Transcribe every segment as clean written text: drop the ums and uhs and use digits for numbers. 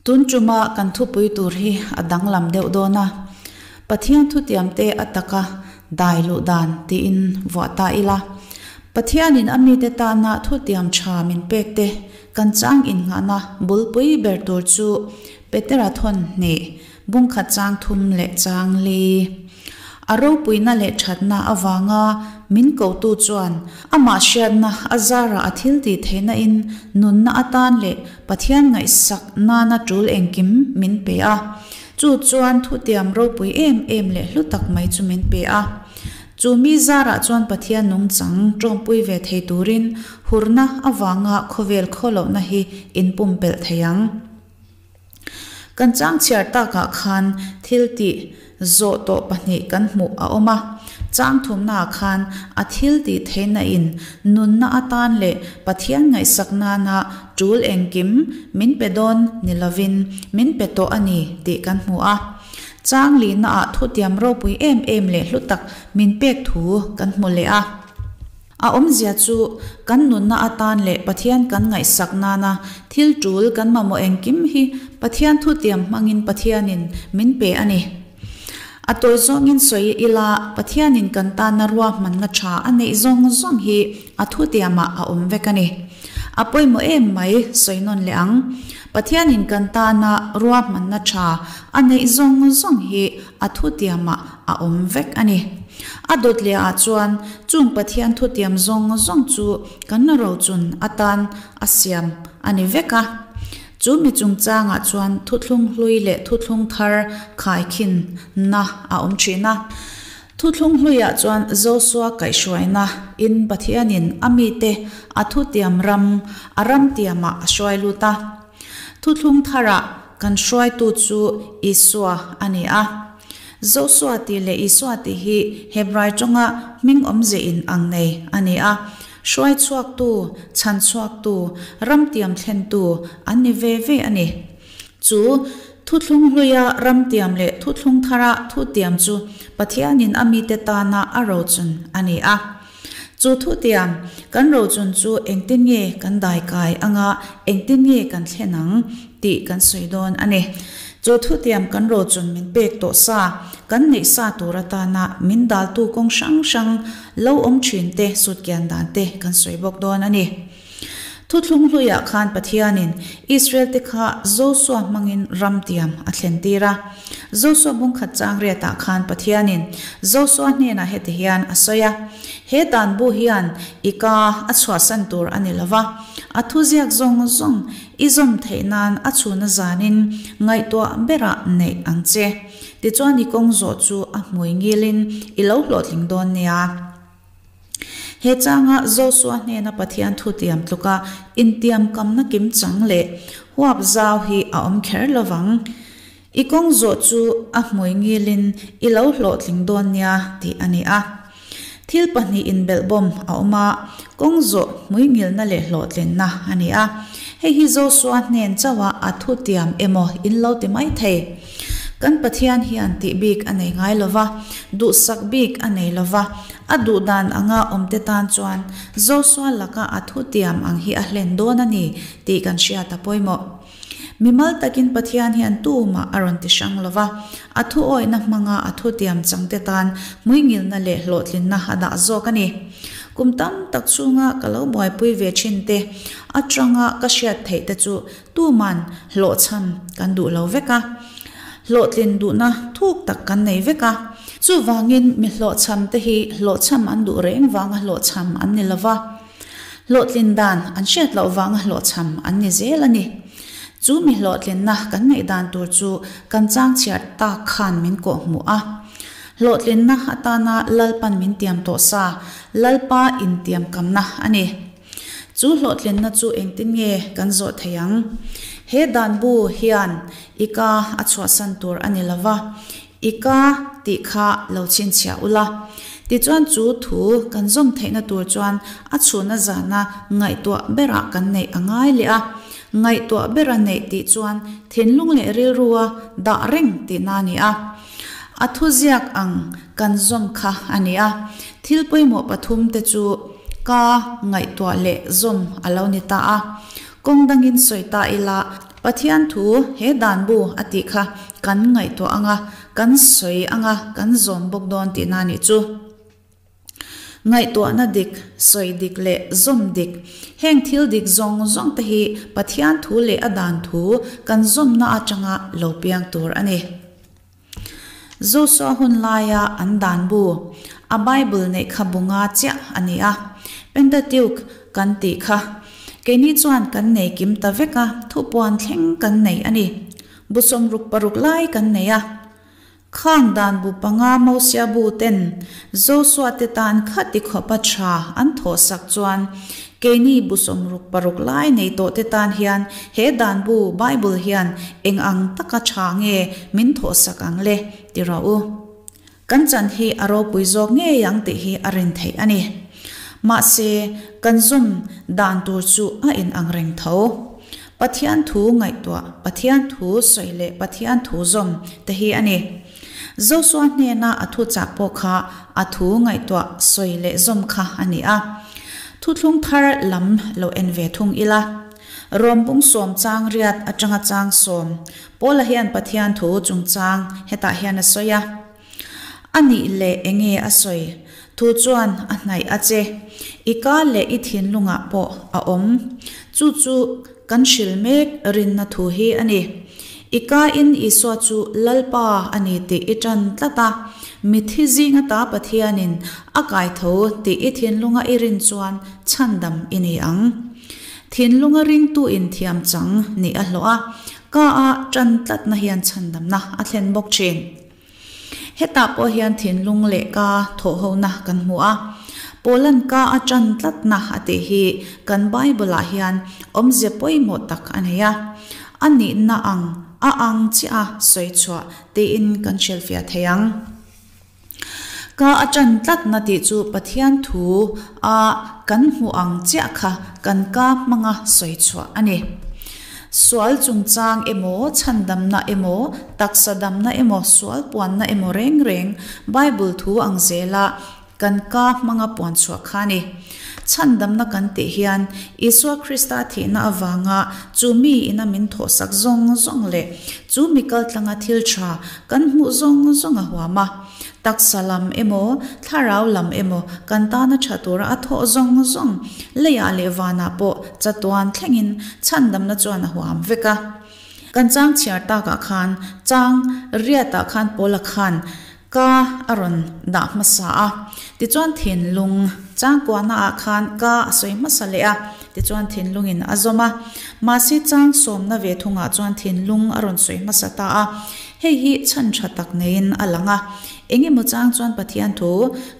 Tun tuma kan thupui tur hi a danglam deuh dawn a, Pathian thutiamte a taka dai luh dan tiin vuah ta ila. Pathianin a mite tana thutiam tha min pek te kan chang innghahna bulpui ber tur chu Petera thawn hnih bungkhat chang thum leh chang li. A ropuina leh thatna avanga min kotu chuan amah hriatna a zarah a thil tih theihna in nunna atan leh Pathian ngaihsak nana tul engkim min pe a. Chu chuan thutiam ropui em em leh hlu tak mai chu min pe a. Chu mi zarah chuan Pathian nungchang tawmpui ve thei turin hurna avanga khawvel khawlohna hi inpumpelh thei ang. Kan chang chhiar takah khan thil tih zawh tawh pahnih kan hmuh a awm a. Chang thumnaah khan a thil tih theihna in nunna atan leh Pathian ngaihsak nana tul engkim min pe dawn ni lovin min pe tawh a ni tih kan hmu a. Chang lihnaah thutiam ropui em em leh hlu tak min pek thu kan hmu leh a. A awmzia chu, kan nunna atan leh Pathian kan ngaihsak nana thil tul kan mamawh engkim hi Pathian thutiam hmangin Pathianin min pe a ni. A tawi zawngin sawi ila, Pathianin kan tana ruahmanna tha a neih zawng zawng hi a thutiamah a awm vek a ni. A pawimawh em mai sawi nawn leh ang. Pathianin kan tana ruahmanna tha a neih zawng zawng hi a thutiamah a awm vek a ni. A dawt leh ah chuan chung Pathian thutiam zawng zawng chu kan rochun atan a siam a ni vek a. Chu mi chungchangah chuan thuthlung hlui leh thuthlung thar khaikhin na a awm thin a. Thuthlung hluiah chuan Josua kaihhruaina in Pathianin a mite a thutiam ram a ramtiamah a hruai lut a. Thuthlung tharah kan hruaitu chu Isua a ni a. Josua tih leh Isua tih hi Hebrai tawnga hming awmze in ang nei a ni a. Hruai chhuaktu, chhan chhuaktu, ramtiam thlentu an ni ve ve a ni. Chu thuthlung hluia ramtiam leh thuthlung thara thutiam chu Pathianin a mite tana a rochun a ni a. Chu thutiam kan rochun chu engtin nge kan daikai anga engtin nge kan thlen ang tih kan sawi dawn a ni. Chu thutiam kan rochun min pek tawh sa, kan neih sa tur atana min daltu kawng hrang hrang lo awm thin te sutkian dan te kan sawi bawk dawn a ni. Thuthlung hluiah khan Pathianin Israel-te kha Josua hmangin ramtiam a thlentir a. Josua bungkhat chang riatah khan Pathianin Josua hnenah heti hian a sawi a, He dan bu hian i ka a chhuahsan tur a ni lo va, a thuziak zawng zawng i zawm theih nan a chhuna zanin ngaihtuah berah neih ang che. Tichuan i kawng zawh chu a hmui ngilin i lo hlawhtling dawn nia. He changa Josua hnena Pathian thutiam tluka intiamkamna kimchang leh huap zau hi a awm kher lovang. I kawng zawh chu a hmui ngilin i lo hlawhtling dawn nia tih a ni a. Thil pahnih inbelhbawm a awm a, kawng zawh hmui ngilna leh hlawhtlinna a ni a. Hei hi Josua hnen chauha a thutiam emaw in lo ti mai thei. Kan Pathian hian tih bik a nei ngai lo va, duhsak bik a nei lo va, a duh dan anga awmte tan chuan Josua laka a thutiam ang hi a hlen dawn a ni tih kan hriat a pawimawh. Mimal takin Pathian hian tumah a rawn ti hrang lo va, a thuawihna hmanga a thutiam changte tan hmuingilna leh hlawhtlinna a dah zawk a ni. Kum tam tak chhunga ka lo buaipui ve thin te atanga ka hriat theih te chu Tuman hlawhchham kan duh lo vek a, hlawhtlin duhna thuk tak kan nei vek a. Chuvangin mi hlawhchham te hi hlawhchham an duh reng vanga hlawhchham an ni lova, hlawhtlin dan an hriat loh vanga hlawhchham an ni zel a ni. Chu mi hlawhtlinna kan neih dan tur chu kan chang chhiar tak khan min kawhhmuh a. Hlawhtlinna atana Lalpan min tiam tawh sa, Lalpa intiamkamna a ni. Chu hlawhtlinna chu engtin nge kan zawh thei ang? He dan bu hian i ka a chhuahsan tur a ni lo va, i ka tih kha lo chhinchhiah ula. Tichuan chu thu kan zawm theihna tur chuan a chhuna zana ngaihtuah berah kan neih a ngai leh a. Ngaihtuah bera neih tih chuan thinlung leh rilrua dah reng tihna a ni a. A thuziak ang kan zawm kha a ni a. Thil pawimawh pathum te chu ka ngaihtuah leh zawm a lo ni ta a. Kawng dangin sawi ta ila. Pathian thu he dan bu a tih kha kan ngaihtuah ang a, kan sawi ang a, kan zawm bawk dawn tihna a nih chu. Ngaihtuahna dik, sawi dik leh zawm dik, heng thil dik zawng zawng te hi Pathian thu leh a dan thu kan zawmna atanga lo piang tur a ni. Josua hun laia an dan bu, a Bible neih kha bu nga chiah a ni a, Pentateuch kan tih kha. Keini chuan kan nei kim ta vek a, thupuan thleng kan nei a ni. Bu 66 lai kan nei a. Khang dan bu panga Mosia bu ten Josua te tan khati khawpa tha an thawhsak chuan keini bu 66 lai nei tawh te tan hian he dan bu Bible hian eng ang taka tha nge min thawhsak ang le ti rawh u. Kan chan hi a ropui zawk ngei ang tih hi a rin theih a ni. Mahse, kan zawm dan tur chu a inang reng tho. Pathian thu ngaihtuah, Pathian thu sawi leh Pathian thu zawm te hi a ni. Josua hnena a thuchah pawh kha a thu ngaihtuah, sawi leh zawm kha a ni a. Thuthlung thar lam lo en ve thung ila. Rom bung sawm chang riat atanga chang sawm Paula hian Pathian thu chungchang hetah hian a sawi a. A nih leh enge a sawi? Thu chuan a hnaih a che. I ka leh i thinlungah pawh a awm. Chu chu kan hril mek rinna thu hi a ni. I ka in Isua chu Lalpa a ni tih i ṭan tlat a, mithi zing ata Pathianin a kai tho tih i thinlunga i rin chuan chhandam i ni ang. Thinlunga ringtu in thiam chang nih a hlawh a, ka a ṭan tlatna hian chhandamna a thlen bawk ṭhin. Hetah pawh hian thinlung leh ka thawhhona kan hmu a. Paula'n ka a ṭan tlatna a tih hi kan Bible-ah hian awmzia pawimawh tak a nei a. A nihna ang a ang chiah a sawi chhuah tiin kan hrilhfiah thei ang. Ka a ṭan tlatna tih chu Pathian thu a kan hmuh ang chiah kha kan ka hmanga sawi chhuah a ni. Sual chungchang emaw, chhandamna emaw, taksa damna emaw, sual puanna emaw reng reng Bible thu ang zela kan ka hmanga puan chhuah kha a ni. Chhandamna kan tih hian Isua Krista thihna avanga chu mi ina min thawhsak zawng zawng leh chu mi kaltlanga thil tha kan hmuh zawng zawng a huam a. Taksa lam emaw, thlarau lam emaw kan tana tha tura a thawh zawng zawng leiah leh vanah pawh chatuan thlengin chhandamna chuan a huam vek a. Kan chang chhiar takah khan chang riatah khan Paula khan Ka a rawn dah hmasa a, tichuan thinlung changkuahna ah khan ka a sawi hmasa leh a, tichuan thinlungin a zawm a. Mahse chang sawmna ve thungah chuan thinlung a rawn sawi hmasa ta a, hei hi chhan tha tak neiin a lang a. Engemaw chang chuan Pathian thu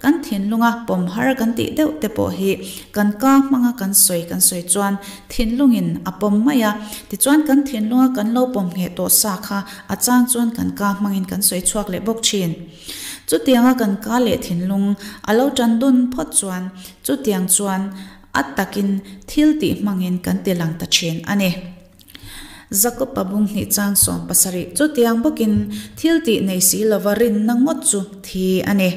kan thinlunga pawm har kan tih deuh te pawh hi kan ka hmanga kan sawi kan sawi chuan thinlungin a pawm mai a, tichuan kan thinlunga kan lo pawm ngheh tawh sa kha A chang chuan kan ka hmangin kan sawi chhuak leh bawk thin. Chutianga kan ka leh thinlung a lo tan dun phawt chuan chutiang chuan a takin thil tih hmangin kan ti lang ta thin a ni. Jakob-a bung hnih chang 70 chutiang bawkin thil tih nei si lova rinna ngawt chu thi a ni.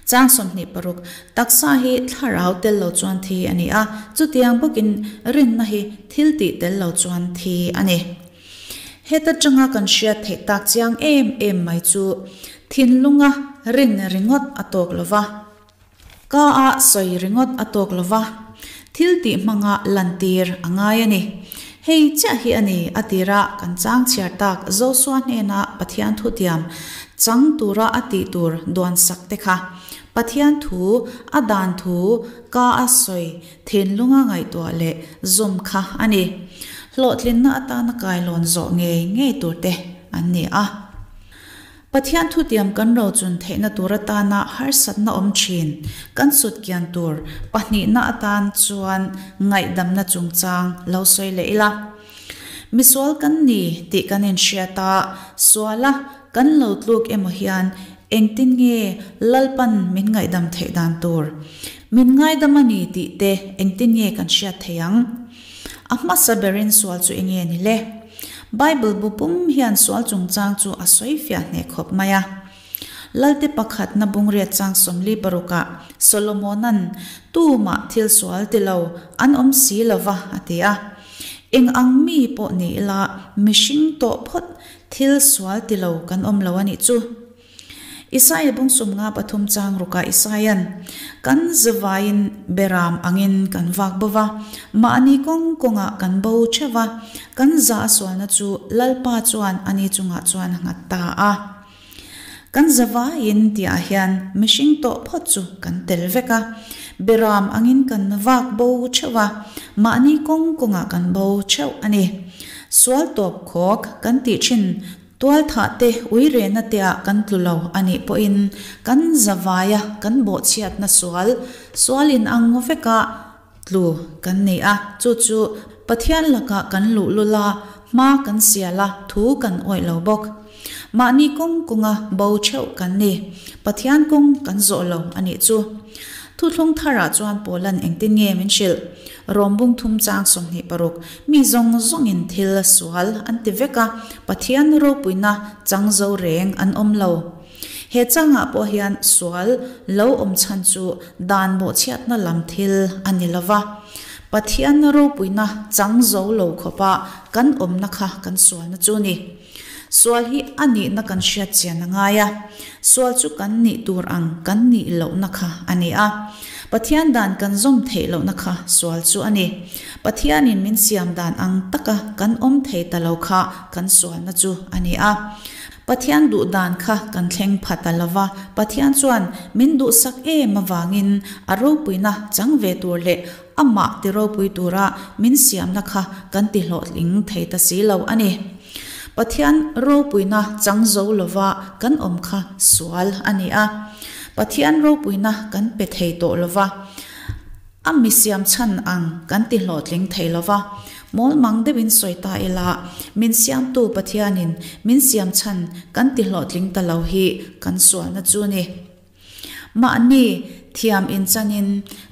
Chang 26 taksa hi thlarau tel lo chuan thi a ni a, chutiang bawkin rinna hi thil tih tel lo chuan thi a ni. Heta tanga kan hriat theih tak chiang em em mai chu thinlunga rin ringawt a tawk lo va, ka a sawi ringawt a tawk lo va, thil tih hmanga lantir a ngai a ni. Hei chiah hi a ni a tira kan chang chhiar tak Josua hnena Pathian thutiam chang tura a tih tur duan sak te kha. Pathian thu, a dan thu, ka a sawi Thinlunga ngaihtuah leh zawm kha a ni. Hlawhtlinna atana kailawn zawh ngei ngei tur te an ni a. Pathian thutiam kan rochun theihna tur atana harsatna awm thin kan sut kian tur pahnihna atan chuan ngaihdamna chungchang lo sawi leh ila. Misual kan ni tih kan inhriat a, suala kan lo tluk emaw hian Engtin nge Lalpan min ngaihdam theih dan tur? Min ngaidam a ni tih te engtin nge kan hriat theih ang? A hmasa berin sual chu enge ni le? Bible bu pum hian sual chungchang chu a sawi fiah hneh khawp mai a. Lalte pakhatna bungriat chang 46ah Solomona'n tumah thil sual ti lo an awm si lo va a ti a. Eng ang mi pawh ni ila, mihring tawh phawt thil sual ti lo kan awm lo a nih chu. Isaia bung 53 chang rukah Isaia'n, Kan zavaiin beram angin kan vak bo va, mahni kawng kawngah kan bo theuh va, kan za a sualna chu Lalpa chuan ani chungah chuan a nghat ta a. Kan zavaiin tihah hian mihring tawh phawt chu kan tel vek a, beram angin kan vak bo theuh va, mahni kawng kawngah kan bo theuh a ni. Sual tawp khawk kan tih thin Tualthah te, uirehna te ah kan tlu lo a nih pawhin kan zavaia kan bawhchhiatna sual, sual in ang veka tlu kan ni a, chu chu Pathian lakah kan luhlul a, hma kan sial a, thu kan awih lo bawk. Mahni kawng kawnga bo theuh kan ni. Pathian kawng kan zawh lo a nih chu. Thuthlung tharah chuan Paula'n engtin nge min hrilh? Rom bung thum chang 26, Mi zawng zawngin thil sual an ti vek a, Pathian ropuina chang zo reng an awm lo. He changah pawh hian sual lo awm chhan chu dan bawhchhiatna lam thil a ni lo va, Pathian ropuina chang zo lo khawpa kan awmna kha kan sualna chu ni. Sual hi a nihna kan hriat chian a ngai a, sual chu kan nih tur ang kan nih lohna kha a ni a. Pathian dan kan zawm theih lohna kha sual chu a ni. Pathianin min siam dan ang taka kan awm thei ta lo kha kan sualna chu a ni a. Pathian duh dan kha kan thleng pha ta lo va, Pathian chuan min duhsak em avangin a ropuina chang ve tur leh amah ti ropui tura min siamna kha kan ti hlawhtling thei ta si lo a ni. Pathian ropuina chang zo lova kan awm kha sual a ni a. Pathian ropuina kan pe thei tawh lova, a mi siam chhan ang kan ti hlawhtling thei lova. Mawlmang deuhin sawi ta ila, min siamtu Pathianin min siam chhan kan ti hlawhtling ta lo hi kan sualna chu ni. Mahni thiam inchanin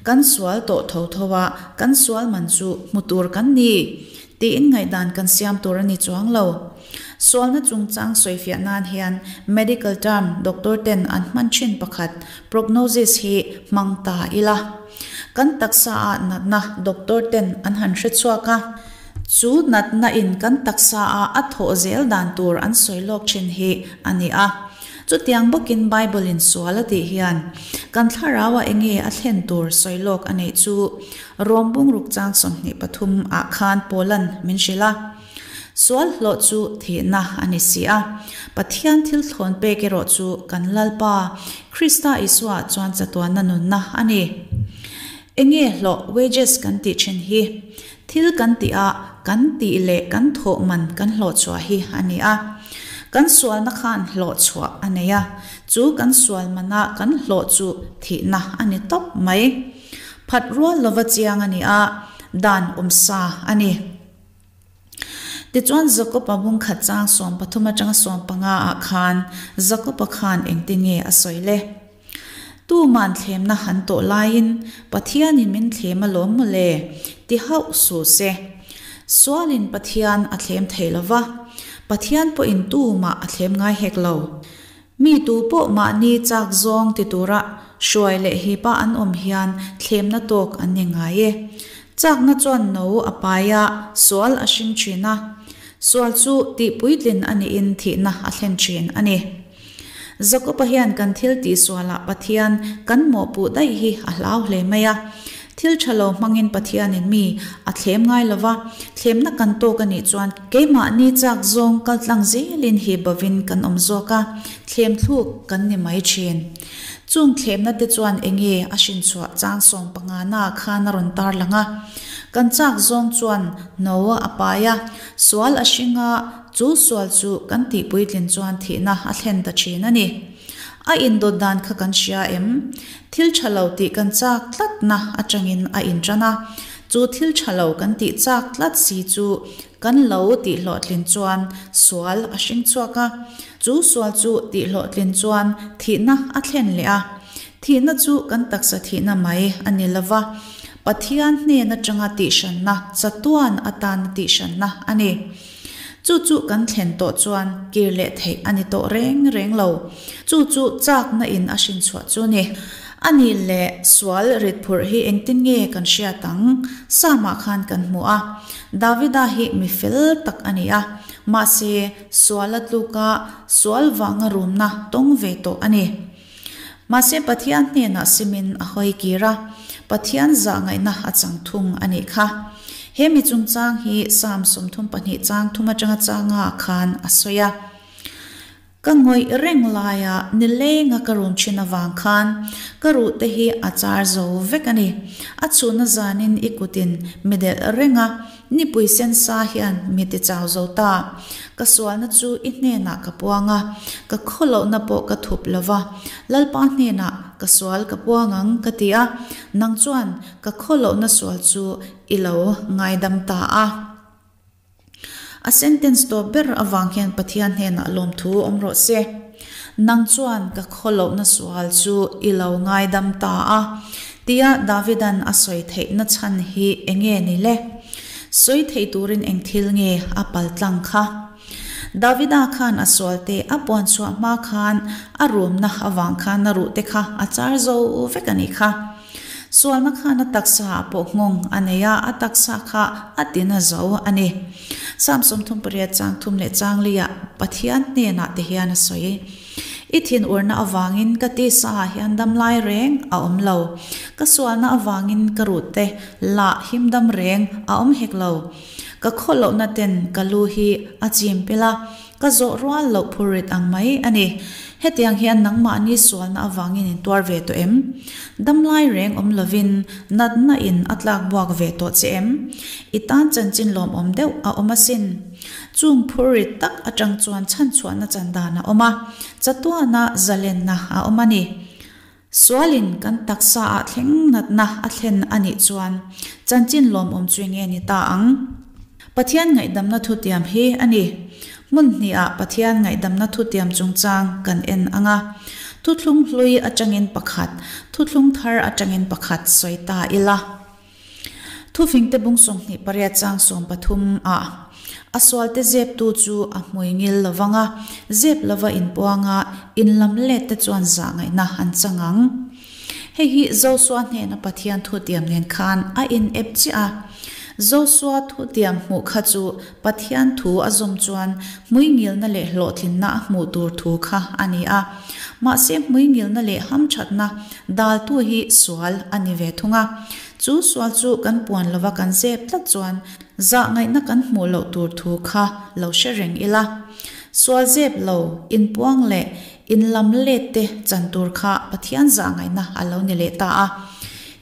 kan sual tawh tho tho a, kan sual man chu hmu tur kan ni tiin ngaihdan kan siam tur a ni chuang lo. Sualna chungchang sawifiah nan hian medical term doctor ten an hman thin pakhat prognosis hi hmang ta ila. Kan taksa ah natna doctor ten an han hre chhuak a, chu natna in kan taksa ah a thawh zel dan tur an sawi lawk thin hi a ni a. Chutiang bawkin Bible-in sual a tih hian kan thlarauah enge a thlen tur sawi lawk a neih chu Rom bungruk chang 23 ah khan Paula'n min hrilh a. Sual hlawh chu thihna a ni si a, Pathian thil thlawn pek erawh chu kan Lalpa, Krista Isua chuan chatuanna nunna a ni. Enge hlawh, wages, kan tih thin hi? Thil kan tih a, kan tih leh kan thawh man kan hlawh chhuah hi a ni a. Kan sualna khan hlawh chhuah a nei a, chu kan sual mana kan hlawh chu thihna a ni tawp mai. Phat rual lova chiang a ni a, dan awmsa a ni. Tichuan Jakob-a bungkhat chang 13 atanga 15 ah khan Jakob-a khan engtin nge a sawi le? Tuman thlemna han tawh laiin Pathianin min thlem alawm maw le? ti hauh suh se. Sualin Pathian a thlem thei lo va, Pathian pawhin tumah a thlem ngai hek lo. Mi tu pawh mahni chak zawng ti tura hruai leh hipa an awm hian thlemna tawk an ni ngai e. Chakna chuan no a pai a, sual a hring thin a. Sual chu tihpuitlin a nihin thihna a thlen thin a ni. Jakob-a hian kan thil tihsualah Pathian kan mawhpuh daih hi a hlau hle mai a. Thil tha lo hmangin Pathianin mi a thlem ngai lo va, thlemna kan tawk a nih chuan keimahni chak zawng kaltlang zelin hi bovin kan awm zawk a, thlem thluk kan ni mai thin. Chung thlemna te chuan enge a hrinchhuah chang 15 na khan a rawn tarlang a. Kan chak zawng chuan no a pai a, sual a hring a, Chu sual chu kan tih puitlin chuan thihna a thlen ta thin a ni. A indawt dan kha kan hria em? Thil tha lo tih kan chak tlatna atangin a intan a. Chu thil tha lo kan tih chak tlat si chu kan lo tih hlawhtlin chuan sual a hring chhuak a. Chu sual chu tih hlawhtlin chuan thihna a thlen leh a. Thihna chu kan taksa thihna mai a ni lova, Pathian hnen atanga tihhranna, chatuan atana tihhranna a ni. Chu chu kan thlen tawh chuan kir leh theih a ni tawh reng reng lo. Chu chu chakna in a hrinchhuah chu ni. A nih leh sual ritphurh hi engtin nge kan hriat ang? Psalm-ah khan kan hmu a, Davida hi mi fel tak a ni a, mahse suala tluka sual vanga rumna tawng ve tawh a ni. Mahse Pathian hnenah simin a hawi kir a, Pathian zahngaihna a chang thung a nih kha. He mi chungchang hi Psalm 32 chang thum atanga changa ah khan a sawi a. Ka ngawih reng laia nilenga ka run thin avang khan ka ruh te hi a char zo vek a ni. A chhunna zanin i kutin mi delh reng a, nipui sen sa hian mi ti chau zo ta. Ka sualna chu i hnenah ka puang a, ka khawlohna pawh ka thup lo va. Lalpa hnenah ka sual ka puang ang ka ti a, nang chuan ka khawlohna sual chu i lo ngaidam ta a. A sentence tawp ber avang hian Pathian hnenah lawmthu awm rawh se. Nang chuan ka khawlohna sual chu i lo ngaidam ta a, tia Davidan a sawi theihna chhan hi enge ni le? Sawi thei turin eng thil nge a paltlang kha? Davida khan a sualte a puan chhuah hma khan a rumna avang khan a ruhte kha a char zo vek a nih kha. Sualna khan a taksa ah pawh nghawng a nei a, a taksa kha a tina zo a ni. Psalm 38 chang thum leh chang li ah Pathian hnenah te hian a sawi, I thinurna avangin ka tisa ah hian dam lai reng a awm lo, ka sualna avangin ka ruhte lah him dam reng a awm hek lo. Ka khawlohna ten ka lu hi a chim pel a, Ka zawh rual loh phurrit ang mai a ni. Hetiang hian nangmahni sualna avangin in tuar ve tawh em? Damlai reng awm lovin natna in a tlak buak ve tawh che em? I tan chanchin lawmawm deuh a awm asin. Chung phurrit tak atang chuan chhanchhuahna chan dan a awm a, chatuana zalenna a awm a ni. Sualin kan taksa ah thleng natna a thlen a nih chuan chanchin lawmawm chu nge ni ta ang? Pathian ngaihdamna thutiam hi a ni. Hmun hnihah Pathian ngaihdamna thutiam chungchang kan en ang a. Thuthlung hlui atangin pakhat, thuthlung thar atangin pakhat sawi ta ila. Thufingte bung 28 chang 13 ah, A sualte zeptu chu a hmui ngil lovang a, zep lova inpuanga inlam let te chuan zahngaihna an chang ang. Hei hi Josua hnena Pathian thutiam nen khan a in ep chiah a. Josua thutiam hmuh kha chu Pathian thu a zawm chuan hmui ngilna leh hlawhtlinna a hmuh tur thu kha a ni a. Mahse hmui ngilna leh hamthatna Daltu hi sual a ni ve thung a, chu sual chu kan puan lova kan zep tlat chuan zahngaihna kan hmuh loh tur thu kha lo hre reng ila. Sual zep lo, inpuang leh inlam let te chan tur kha Pathian zahngaihna a lo ni leh ta a.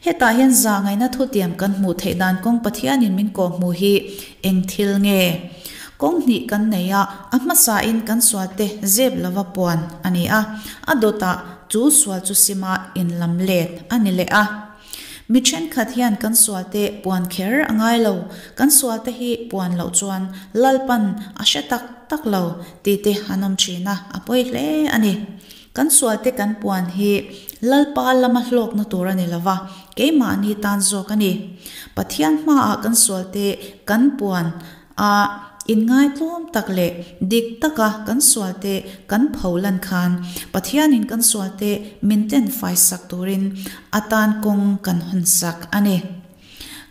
Hetah hian zahngaihna thutiam kan hmuh theih dan kawng Pathianin min kawhhmuh hi eng thil nge? Kawng hnih kan nei a, a hmasain kan sualte zep lova puan a ni a, a dawtah Chu sual chu sima inlam let a ni leh a. Mi thenkhat hian kan sualte puan kher a ngai lo, kan sualte hi puan loh chuan Lalpan a hre tak tak lo tih te an awm thin a, a pawi hle a ni. Kan sualte kan puan hi Lalpa lama hlawkna tur a ni lo va, keimahni tan zawk a ni. Pathian hmaah kan sualte kan puan A inngaitlawm tak leh dik taka kan sualte kan pho lan khan Pathianin kan sualte min ten faisak turin a tan kawng kan hawnsak a ni.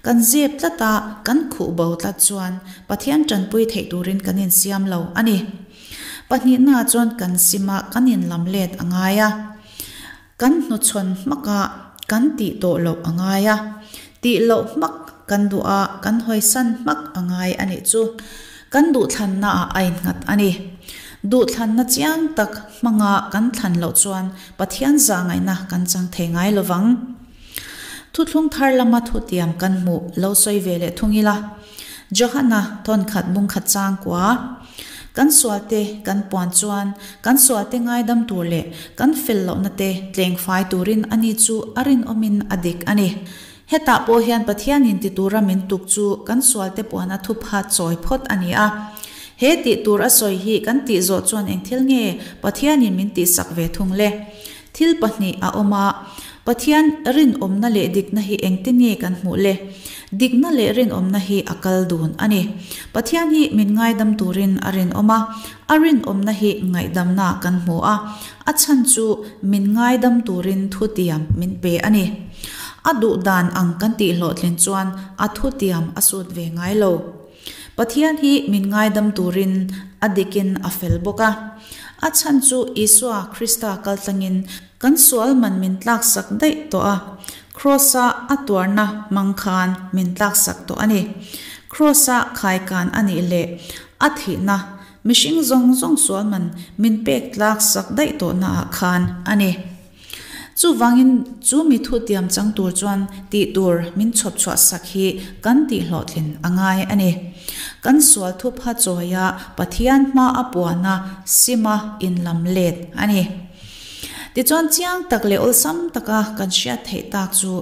Kan zep tlat a, kan khuh bo tlat chuan Pathian tanpui theih turin kan insiam lo a ni. Pahnihnaah chuan kan sima kan inlam let a ngai a. Kan hnuchhawn hmakah kan tih tawh loh a ngai a, tih loh hmak kan duh a, kan hawisan hmak a ngai a nih chu. Kan duhthlannaah a innghat a ni. Duhthlanna chiang tak hmanga kan thlan loh chuan Pathian zahngaihna kan chang thei ngai lo vang. Thuthlung thar lama thutiam kan hmuh lo sawi ve leh thung ila. Johana thawnkhat bungkhat changkua. Kan sualte kan puan chuan kan sualte ngaidam tur leh kan fel lohna te tlengfai turin ani chu a rinawmin a dik a ni. Hetah pawh hian Pathianin ti tura min tuk chu kan sualte puana thupha chawi phawt a ni a. He tih tur a sawi hi kan tih zawh chuan eng thil nge Pathianin min tihsak ve thung le? Thil pahnih a awm a. Pathian rinawmna leh dikna hi engtin nge kan hmuh le? Dikna leh rinawmna hi a kal dun a ni. Pathian hi min ngaidam turin a rinawm a, a rinawmna hi ngaihdamna kan hmu a, a chhan chu min ngaidam turin thutiam min pe a ni. A duh dan ang kan tih hlawhtlin chuan a thutiam a sut ve ngai lo. Pathian hi min ngaidam turin a dikin a fel bawk a. A chhan chu Isua Krista kaltlangin kan sual man min tlaksak daih tawh a, Kraws-a a tuarna hmang khan min tlaksak tawh a ni. Kraws-a khaikan a nih leh a thihna, mihring zawng zawng sual man min pek tlaksak daih tawhnaah khan a ni. Chuvangin chu mi thutiam chang tur chuan tih tur min chhawp chhuah sak hi kan tih hlawhtlin a ngai a ni. Kan sual thupha chawia Pathian hma a puana sima inlam let a ni. Tichuan chiang tak leh awlsam taka kan hriat theih tak chu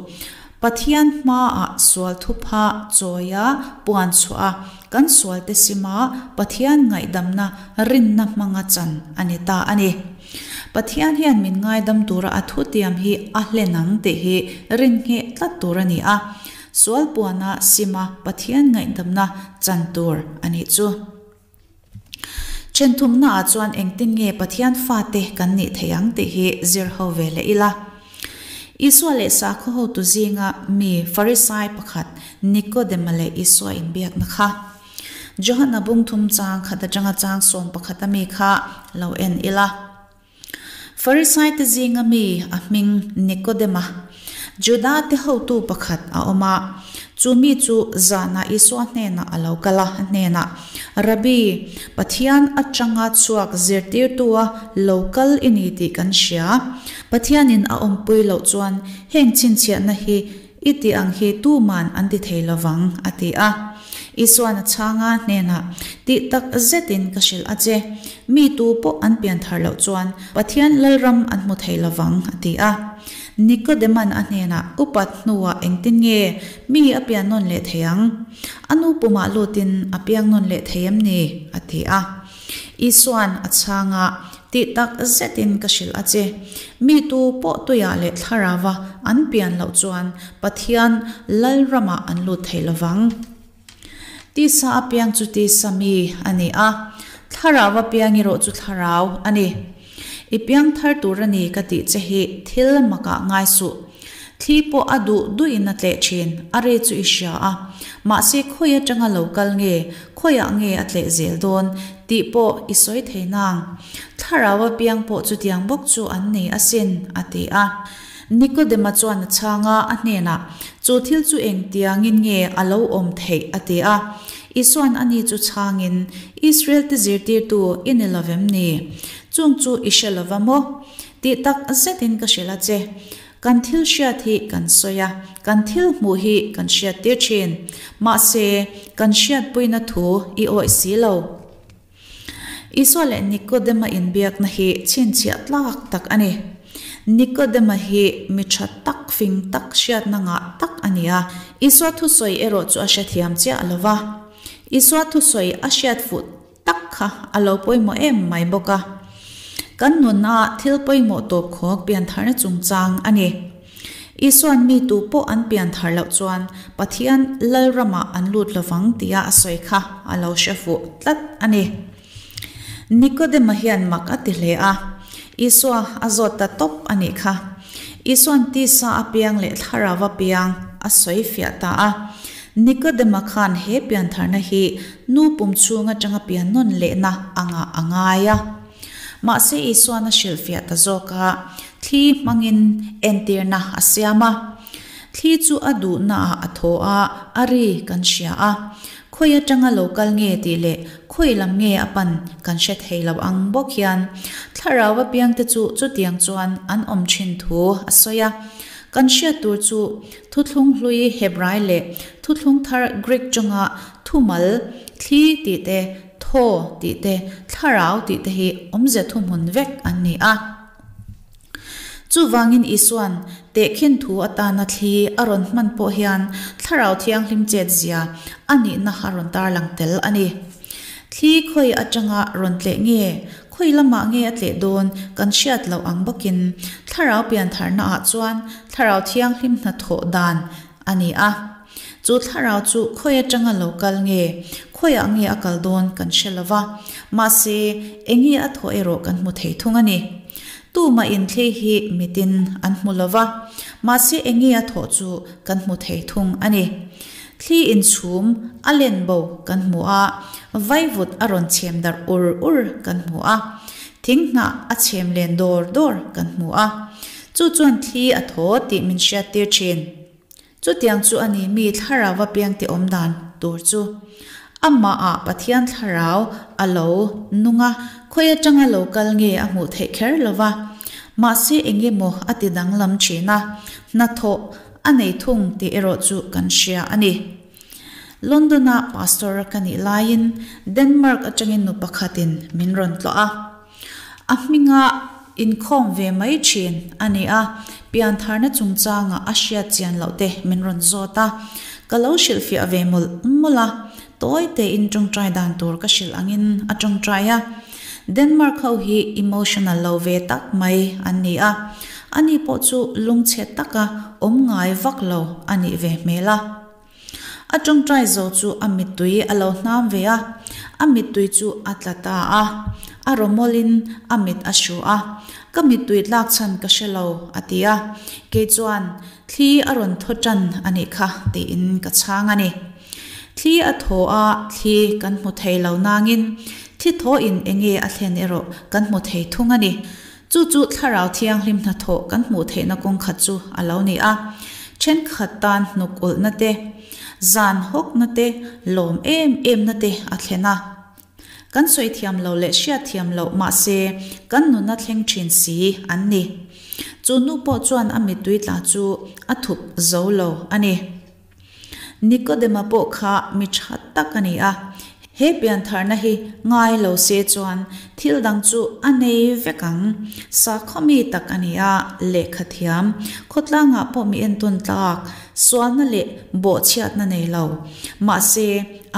Pathian hmaah sual thupha chawia puan chhuah a, kan sualte sima Pathian ngaihdamna rinna hmanga chan a ni ta a ni. Pathian hian min ngaidam tura a thutiam hi a hlen ang tih hi rin ngheh tlat tur a ni a, sual puana sima Pathian ngaihdamna chan tur a nih chu. Thenthumnaah chuan engtin nge Pathian fate kan nih theih ang tih hi zir ho ve leh ila. Isua leh sakhaw hotu zinga mi Farisai pakhat Nikodema leh Isua inbiakna kha Johana bungthum chang khat atanga chang 11 a mi kha lo en ila. Farisaite zinga mi a hming Nikodema, Judate hotu pakhat a awm a. Chu mi chu zanah Isua hnenah a lo kal a, a hnenah, Rabbi, Pathian atanga chhuak zirtirtua lo kal i ni tih kan hria. Pathianin a awmpui loh chuan heng chhinchhiahna hi I tih ang hi tuman an ti thei lovang, a ti a. Isuan a chhang a hnenah, Tih tak zetin ka hrilh a che, mi tu pawh an pian thar loh chuan Pathian Lalram an hmu thei lovang, a ti a. Nikodeman a hnenah, Upat hnuah engtin nge mi a pian nawn leh thei ang? A nu pumah lutin a piang nawn leh thei em ni? a ti a. Isuan a chhang a, Tih tak zetin ka hrilh a che. Mi tu pawh tuiah leh thlarauva an pian loh chuan Pathian Lalramah an lut thei lovang. Tisa a piang chu tisa mi a ni a, thlarau a piang erawh chu thlarau a ni. I piang thar tur a ni ka tih che hi thil makah ngai suh. Thli pawh a duh duhin a tleh thin, a ri chu i hria a. Mahse khawi atanga lo kal nge, khawiah nge a tleh zel dawn tih pawh i sawi thei nang. Thlarau apiang pawh chutiang bawk chu an nei asin, a ti a. Nikodema chuan a chhang a, a hnenah, Chu thil chu engtiangin nge a lo awm theih? a ti a. Isuan ani chu chhangin, Israel-te zirtirtu i ni lovem ni? Chung chu i hre lova maw? Tih tak zetin ka hrilh a che. Kan thil hriat hi kan sawi a, kan thil hmuh hi kan hriattir thin. Mahse, kan hriatpuina thu i awih si lo. Isua leh Nikodema inbiakna hi chhinchhiah tlak tak a ni. Nikodema hi mi tha tak, fing tak, hriatna ngah tak a ni a. Isua thusawi erawh chu a hrethiam chiah lo va. Isua thusawi a hriat fuh tak kha a lo pawimawh em mai bawk a. Kan nuna thil pawimawh tawp khawk piantharna chungchang a ni. Isuan mi tu pawh an pianthar loh chuan Pathian Lalramah an lut lovang tia a sawi kha a lo hre fuh tlat a ni. Nikodema hian mak a ti hle a, Isua a zawt ta tawp a nih kha. Isuan tisa a piang leh thlarau a piang a sawi fiah ta a. Nikodema khan he piantharna hi nu pum chhung atanga pian nawn lehna angah a ngai a. Mahse Isuan a hrilhfiah ta zawk a, thli hmangin entirna a siam a. Thli chu a duhnaah a thaw a, a ri kan hria a. Khawi atanga lo kal nge tih leh khawi lam nge a pan kan hre thei lo ang bawk hian thlarau apiangte chu chutiang chuan an awm thin thu a sawi a. Kan hriat tur chu Thuthlung hlui Hebrai leh Thuthlung thar Greek tawnga thumal, thli tih te, thaw tih te, thlarau tih te hi awmze thuhmun vek an ni a. Chuvangin Isua'n tehkhin thu atana thli a rawn hman pawh hian Thlarau Thianghlim chetzia a nihna a rawn tarlang tel a ni. Thli khawi atanga rawn tleh nge? Khawi lamah nge a tleh dawn kan hriat loh ang bawkin Thlarau piantharnaah chuan Thlarau Thianghlim hnathawh dan a ni a. Chu thlarau chu khawi atanga lo kal nge, khawiah nge a kal dawn kan hre lo va, mahse enge a thawh erawh kan hmu thei thung a ni. Tumah inthlei hi mitin an hmu lo va, mahse enge a thawh chu kan hmu thei thung a ni. Thli inchhum a len bo kan hmu a, vaivut a rawn chhem darh ur ur kan hmu a, thing hnah a chhem len dawr dawr kan hmu a, chu chuan thli a thaw tih min hriattir thin. Chutiang chu a ni mi thlarau a piangte awm dan tur chu. Amahah Pathian thlarau a lo nung a, khawi atanga lo kal nge a hmuh theih kher lo va, mahse engemaw a ti danglam thin a, hnathawh a nei thung tih erawh chu kan hria a ni. London-a pastor ka nih laiin Denmark atangin nu pakhatin min rawn tlawh a. A hminga inkhawm ve mai thin a ni a, piantharna chungchanga a hriat chian loh te min rawn zawt a, ka lo hrilhfiah ve mawlh mawlh a, tawi tein tawngtai dan tur ka hrilh angin a tawngtai a. Denmark ho hi emotional lo ve tak mai an ni a, ani pawh chu lungchhe taka awm ngai vak lo a nih ve hmel a. A tawngtai zo chu a mittui a lo hnam ve a, a mittui chu a tla ta a. A rawmawlin a mit a hru a, Ka mittui tlak chhan ka hre lo, a ti a. Kei chuan, Thli a rawn thaw tan a nih kha, tiin ka chhang a ni. Thli a thaw a, thli kan hmu thei lo nangin thli thawhin enge a thlen erawh kan hmu thei thung a ni. Chu chu Thlarau Thianghlim hnathawh kan hmuh theihna kawng khat chu a lo ni a, thenkhat tan hnuk ulhna te, zan hawkna te, lawm em emna te a thlen a. Kan sawi thiam lo leh hriat thiam loh mahse kan nuna thleng thin si an ni. Chu nu pawh chuan a mittui tla chu a thup zo lo a ni. Nikodema pawh kha mi tha tak a ni a, he piantharna hi ngai lo se chuan thil dang chu a nei vek ang. Sakhaw mi tak a ni a, lehkha thiam, khawtlangah pawh mi entawn tlak, sualna leh bawhchhiatna nei lo. Mahse,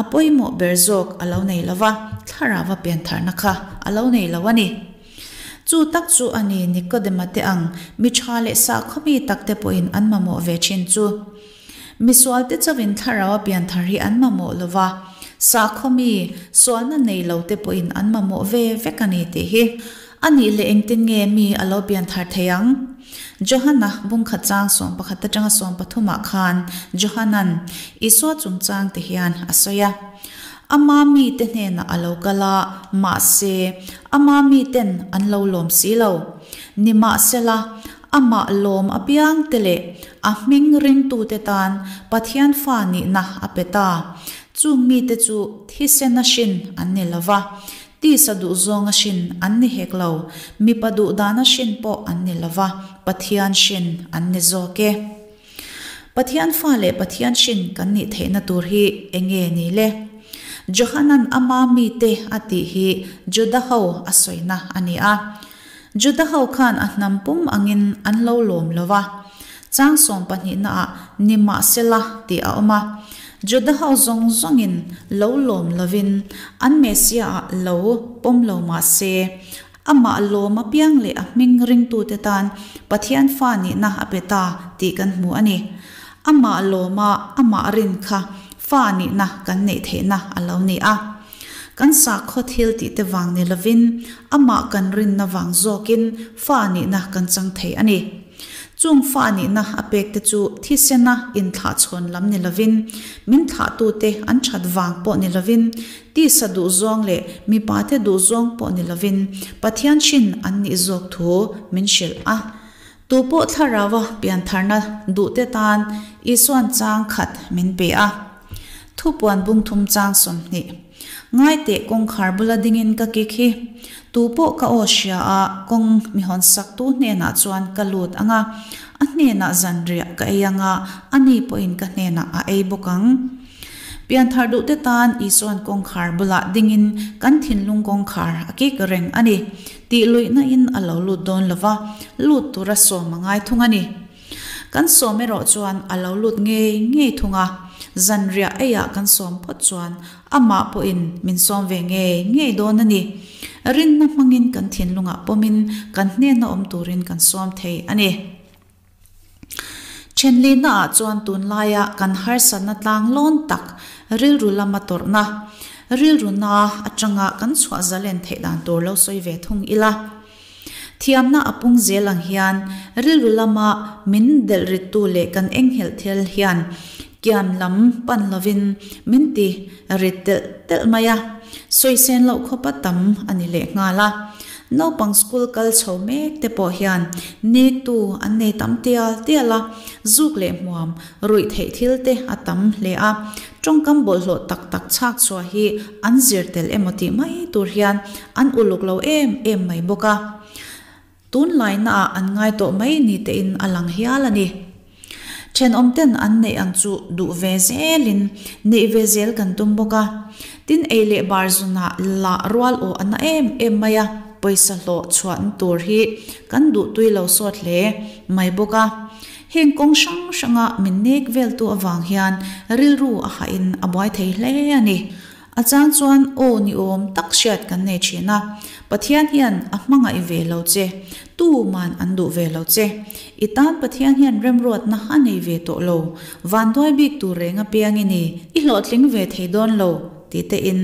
a pawimawh ber zawk a lo nei lo va, thlarauva piantharna kha a lo nei lo a ni. Chu tak chu a ni Nikodema te ang mi tha leh sakhaw mi tak te pawhin an mamawh ve thin chu. Misualte chauhin thlarau a pianthar hi an mamawh lo va, sakhaw mi, sualna nei lo te pawhin an mamawh ve vek a ni tih hi. A nih leh engtin nge mi a lo pianthar thei ang? Johana bungkhat chang 11 atanga 13 ah khan Johana'n Isua chungchang ti hian a sawi a. Ama mite hnenah a lo kal a, mahse, ama miten an lo lawm si lo. Nimahsela, amah lawm apiangte leh a hming ringtute tan Pathian fa nihna a pe ta. Chung mite chu thisena hrin an ni lo va, tisa duhzawnga hrin an ni hek lo, mipa duhdana hrin pawh an ni lo va, Pathian hrin an ni zawk e. Pathian fa leh Pathian hrin kan nih theihna tur hi enge ni le? Johanan ama mite a tih hi Juda ho a sawina a ni a. Juda ho khan a hnam pum angin an lo lawm lo va. Chang sawmpahnihna ah nimahsela tih a awm a. Juda ho zawng zawngin lo lawm lovin an Messiah ah lo pawm lo mahse, Amah lawm apiang leh a hming ringtute tan Pathian fa nihna a pe ta tih kan hmu a ni. Amah lawma amah rin kha fa nihna kan neih theihna a lo ni a. Kan sakhaw thil tihte vang ni lovin amah kan rinna vang zawkin fa nihna kan chang thei a ni. Chung fa nihna a pekte chu thisena inthlahchhawn lam ni lovin, min thlahtute an that vang pawh ni lovin, Tisa duhzawng leh mipate duhzawng pawh ni lovin Pathian hrin an nih zawk thu min hrilh a. Tupawh thlaraua piantharna duhte tan Isuan chang khat min pe a. Thupuan bungthum chang 20. Ngaiteh kawngkhar bula dingin ka kik hi. Tupawh ka aw hria a, kawng mi hawnsaktu hnenah chuan ka lut ang a, a hnenah zanriah ka ei ang a, ani pawhin ka hnenah a ei bawk ang. Pianthar duhte tan Isua'n kawngkhar bulah dingin kan thinlung kawngkhar a kik reng a ni. Tih luihnain a lo lut dawn lo va, lut tura sawm a ngai thung a ni. Kan sawm erawh chuan a lo lut ngei ngei thung a, zanriah eiah kan sawm phawt chuan Amah pawhin min sawm ve ngei ngei dawn a ni. Rinna hmangin kan thinlungah pawmin kan hnena awm turin kan sawm thei a ni. Thenlihnaah chuan tunlaia kan harsatna tlang lawn tak rilru lama tawrhna, rilru na atanga kan chhuah zalen theih dan tur lo sawi ve thung ila. Thiamna a pung zel ang hian rilru lama min delh rittu leh kan enghelh thil hian kian lam pan lovin min ti rit telh telh mai a, sawisen loh khawpa tam a ni lehnghal a. Naupang school kal chho mek te pawh hian nektu an nei tam tial tial a, zuk leh hmuam ruih theih thil te a tam hle a, tawngkam bawlhhlawh tak tak chhak chhuah hi an zir tel emaw tih mai tur hian an uluk lo em em mai bawk a. Tunlaina ah an ngai tawh mai ni tein a lang hial a ni. Thenawmten an neih ang chu duh ve zelin neih ve zel kan tum bawk a. Tin ei leh bar zunah lah rual aw a na em em mai a, pawisa hlawh chhuahna tur hi kan duh tui lo sawt hle mai bawk a. Heng kawng hrang hranga min nek veltu avang hian rilru a hahin a buai thei hle a ni. A chang chuan aw ni awm tak hriat kan nei thin a, Pathian hian a hmangaih ve lo che, tuman an duh ve lo che. I tan Pathian hian remruatna a nei ve tawh lo, vanduai bik tur reng apiang i ni, i hlawhtling ve thei dawn lo ti tein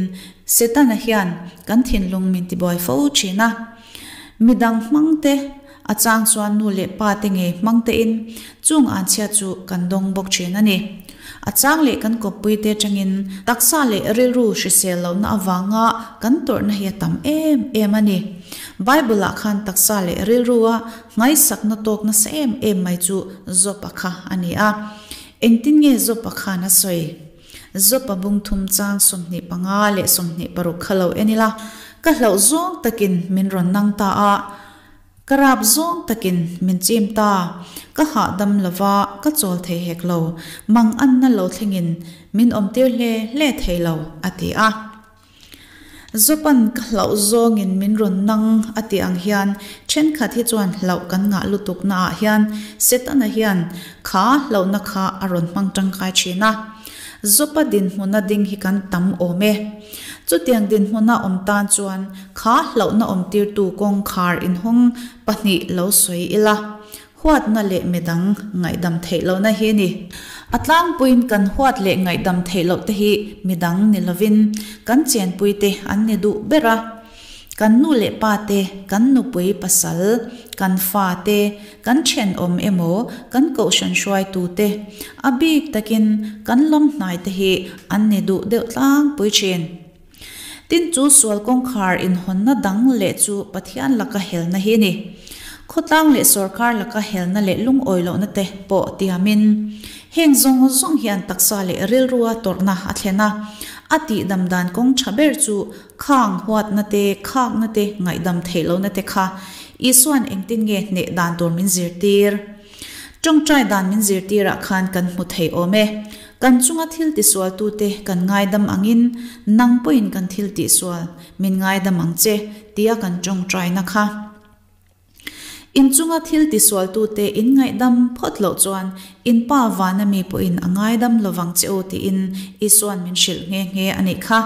Setana hian kan thinlung min tibuai fo thin a. Midang hmang te, a chang chuan nu leh pa te ngei hmang tein chung anchhia chu kan dawng bawk thin a ni. A chang leh kan kawppuite atangin taksa leh rilru hrisel lohna avanga kan tawrhna hi a tam em em a ni. Bible-ah khan taksa leh rilrua nghaisakna tawk nasa em em mai chu Job-a kha a ni a. Engtin nge Job-a khan a sawi? Job-a bung thum chang 25 leh 26 kha lo en ila, Ka hlauh zawng takin min rawn nang ta a. Ka rap zawng takin min chim ta, ka hahdam lo va, ka chawl thei hek lo, mang anna lo thlengin min awmtir hle hle thei lo, a ti a. Zopan ka hlauh zawngin min rawn nang a tih ang hian thenkhat hi chuan hlauh kan ngah lutuk naah hian Setana hian kha hlauhna kha a rawn hmang tangkai thin a. Zopa dinhmuna ding hi kan tam awm e. Chutiang dinhmuna awm tan chuan kha hlauhna awmtirtu kawngkhar inhawng pahnih lo sawi ila, huatna leh midang ngaihdam theih lohna hi ni. A tlangpuiin kan huat leh ngaihdam theih loh te hi midang ni lovin kan chenpuite an ni duh ber a. Kan nu leh pa te, kan nupui pasal, kan fa te, kan thenawm emaw kan kohhran hruaitu te, a bik takin kan lamhnai te hi an ni duh deuh tlangpui thin. Tin chu sual kawngkhar inhawnna dang leh chu Pathian laka helna hi a ni. Khawtlang leh sawrkar laka helna leh lungawi lohna te pawh tiamin heng zawng zawng hian taksa leh rilrua tawrhna a thlen a, a tihdam dan kawng tha ber chu Khang huatna te, khakna te, ngaihdam theih lohna te kha Isua'n engtin nge hneh dan tur min zirtir? Tawngtai dan min zirtirah khan kan hmu thei awm e. Kan chunga thil tisualtute kan ngaidam angin nang pawhin kan thil tihsual min ngaidam ang che tia kan tawngtaina kha. In chunga thil tisualtute in ngaihdam phawt loh chuan in Pa vana mi pawhin a ngaidam lovang che u tiin Isua'n min hrilh nghe nghe a nih kha.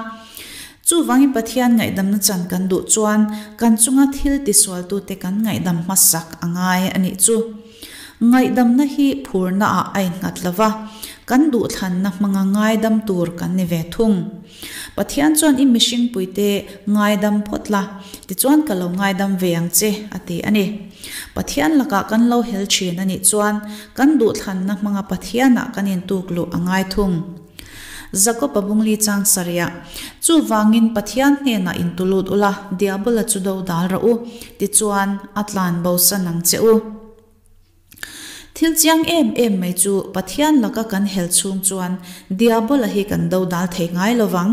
Chuvangin Pathian ngaihdamna chan kan duh chuan kan chunga thil tisualtute kan ngaihdam hmasak a ngai a nih chu. Ngaihdamna hi phurnaah a innghat lova, kan duhthlanna hmanga ngaidam tur kan ni ve thung. Pathian chuan i mihringpuite ngaidam phawt la, tichuan ka lo ngaidam ve ang che, a ti a ni. Pathian lakah kan lo hel thin a nih chuan kan duhthlanna hmanga Pathianah kan intuk luh a ngai thung. Jakob-a bungli chang sarih, Chuvangin Pathian hnenah intulut ula, Diabola chu do dal rawh u, tichuan a tlan bosan ang che u. Thil chiang em em mai chu Pathian laka kan hel chhung chuan Diabola hi kan dodal thei ngai lo vang.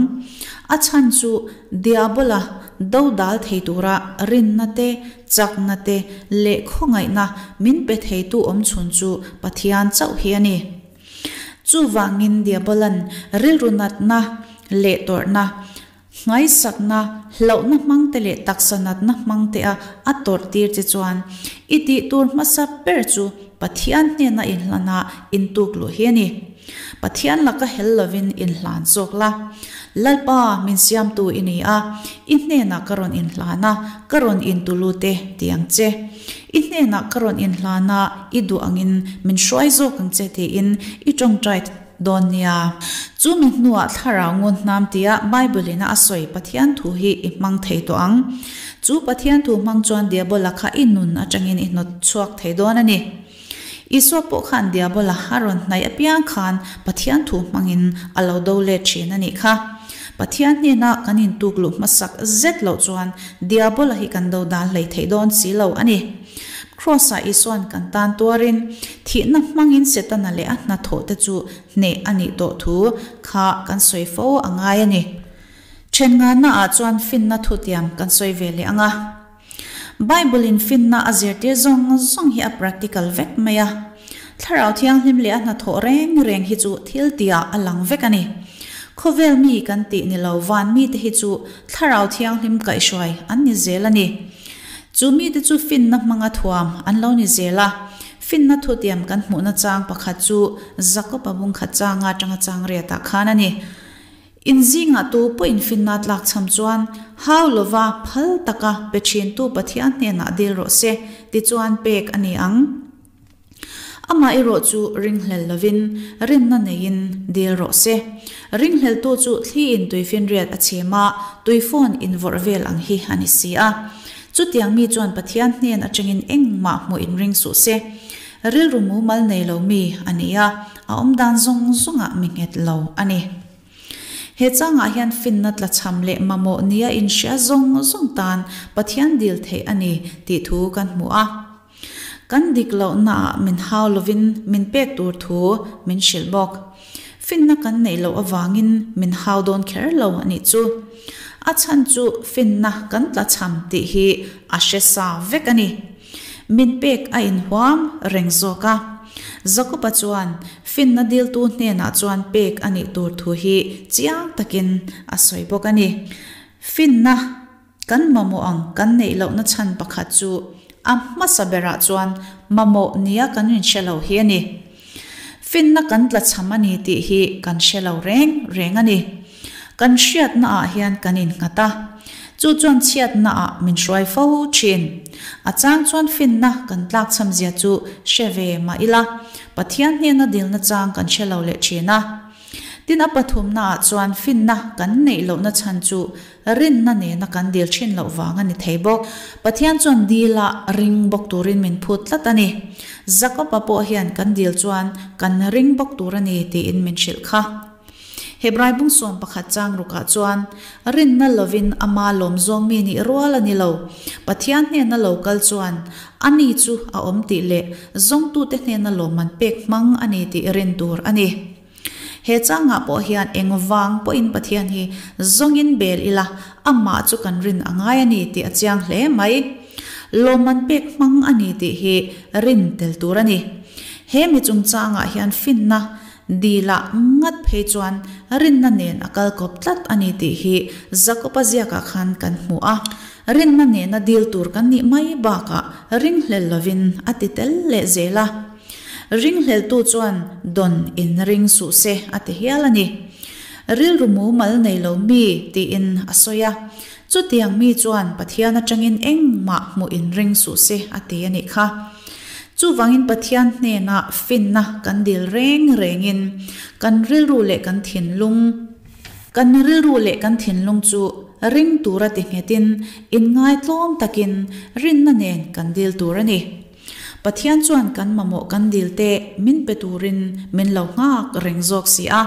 A chhan chu Diabola dodal thei tura rinna te, chakna te leh khawngaihna min pe theitu awmchhun chu Pathian chauh hi a ni. Chuvangin Diabola'n rilru natna leh tawrhna Nghaisakna, hlauhna hmangte leh taksa natna hmangtea a tawrhtir che chuan i tih tur hmasa ber chu Pathian hnena inhlana intuk luh hi a ni. Pathian laka hel lovin inhlan zawk la. Lalpa, min siamtu i ni a, i hnenah ka rawn inhlan a, ka rawn intulut e, ti ang che. I hnenah ka rawn inhlan a, i duh angin min hruai zawk ang che tiin i tawngtai dawn nia. Chu mi hnuah thlarau ngun hnam tia Bible-in a sawi Pathian thu hi i hmang thei tawh ang. Chu Pathian thu hmang chuan Diabola kha i nun atangin i hnawt chhuak thei dawn a ni. Isua pawh khan Diabola a rawn hnaih apiang khan Pathian thu hmangin a lo do let thin a nih kha. Pathian hnena kan intuk luh hmasak zet loh chuan Diabola hi kan do dan hlei thei dawn si lo a ni. Kraws-ah Isua'n kan tan tuarin thihna hmangin Setana leh a hnathawhte chu hneh a nih tawh thu kha kan sawi fo a ngai a ni. Then ngahnaah chuan finna thutiam kan sawi ve leh ang a. Bible-in finna a zirtir zawng zawng hi a practical vek mai a. Thlarau Thianghlim leh a hnathawh reng reng hi chu thil tihah a lang vek a ni. Khawvel mi kan tih ni lo van mite hi chu Thlarau Thianghlim kaihhruai an ni zel a ni. Chu mite chu finna hmanga thuam an lo ni zel a. Finna thutiam kan hmuhna chang pakhat chu Jakob-a bungkhat changa atanga chang riatah khan a ni. In zingah tu pawhin finna tlakchham chuan hau lova phal taka pe thintu Pathian hnenah dil rawh se, tichuan pek a ni ang. Amah erawh chu ringhlel lovin rinna neiin dil rawh se. Ringhleltu chu thliin tuifinriat a chhem a, tuifawn invawrh vel ang hi a ni si a. Chutiang mi chuan Pathian hnen atangin engmah hmuh inring suh se. Rilru mumal nei lo mi a ni a, a awmdan zawng zawngah mi nghet lo a ni. He changah hian finna tlachham leh mamawh nia inhria zawng zawng tan Pathian dil theih a ni tih thu kan hmu a. Kan dik lohnaah min hau lovin min pek tur thu min hrilh bawk. Finna kan neih loh avangin min hau dawn kher lo a nih chu. A chhan chu finna kan tlachham tih hi a hre sa vek a ni. Min pek a inhuam reng zawk a. Jakoba chuan finna diltu hnenah chuan pek a nih tur thu hi chiang takin a sawi bawk a ni. Finna kan mamawh ang kan neih lohna chhan pakhat chu a hmasa berah chuan mamawh nia kan inhre lo hi a ni. Finna kan tlachham a ni tih hi kan hre lo reng reng a ni. Kan hriatnaah hian kan innghat a, chu chuan chhiatnaah min hruai fo thin. A chang chuan finna kan tlakchham zia chu hre ve mah ila, Pathian hnena dilna chang kan hre lo leh thin a. Tin a pathumnaah chuan finna kan neih lohna chhan chu rinna nena kan dil thin loh vang a ni thei bawk. Pathian chuan dila ring bawk turin min phut tlat a ni. Jakob-a pawh hian kan dil chuan kan ring bawk tur a ni tiin min hrilh kha. Hebrai bung 11 chang rukah chuan, Rinna lovin ama lawm zawng mi nih rual a ni lo. Pathian hnena lo kal chuan ani chu a awm tih leh zawngtute hnena lawmman pek hmang a ni tih rin tur a ni. He changah pawh hian eng vang pawhin Pathian hi zawngin bel ila, amah chu kan rin a ngai a ni tih a chiang hle mai. Lawmman pek hmang a ni tih hi rin tel tur a ni. He mi chungchangah hian finna Dilah ngat phei chuan rinna nen a kal kawp tlat a ni tih hi Jakob-a ziakah khan kan hmu a. Rinna nena dil tur kan nih mai bakah ringhlel lovin a ti tel leh zel a. Ringhleltu chuan dawn in ring suh se a ti hial a ni. Rilru mumal nei lo mi tiin a sawi a. Chutiang mi chuan Pathian atangin engmah hmuh in ring suh se a ti a nih kha. Chuvangin Pathian hnenah finna kan dil reng rengin kan rilru leh kan thinlung, kan rilru leh kan thinlung chu ring tura ti nghetin inngaitlawm takin rinna nen kan dil tur a ni. Pathian chuan kan mamawh kan dil te min pe turin min lo nghak reng zawk si a.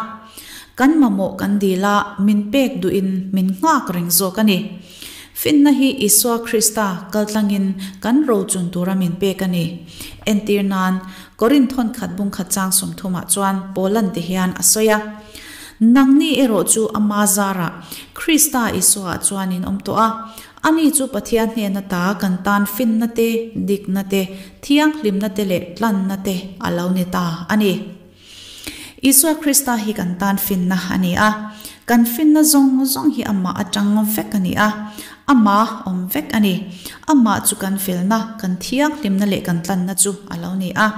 Kan mamawh kan dil a min pek duhin min nghak reng zawk a ni. Finna hi Isua Krista kaltlangin kan rochun tura min pek a ni. Entir nan, Korinth thawnkhat bungkhat chang sawmthumah chuan Paulan ti hian a sawi a, Nangni erawh chu ama zarah Krista Isuaah chuan in awm tawh a, ani chu Pathian hnena ta kan tan finna te, dikna te, thianghlimna te leh tlanna te a lo ni ta a ni. Isua Krista hi kan tan finna a ni a. Kan finna zawng zawng hi amah atang vek a ni a, ama awm vek a ni. Amah chu kan felna, kan thianghlimna leh kan tlanna chu a lo ni a.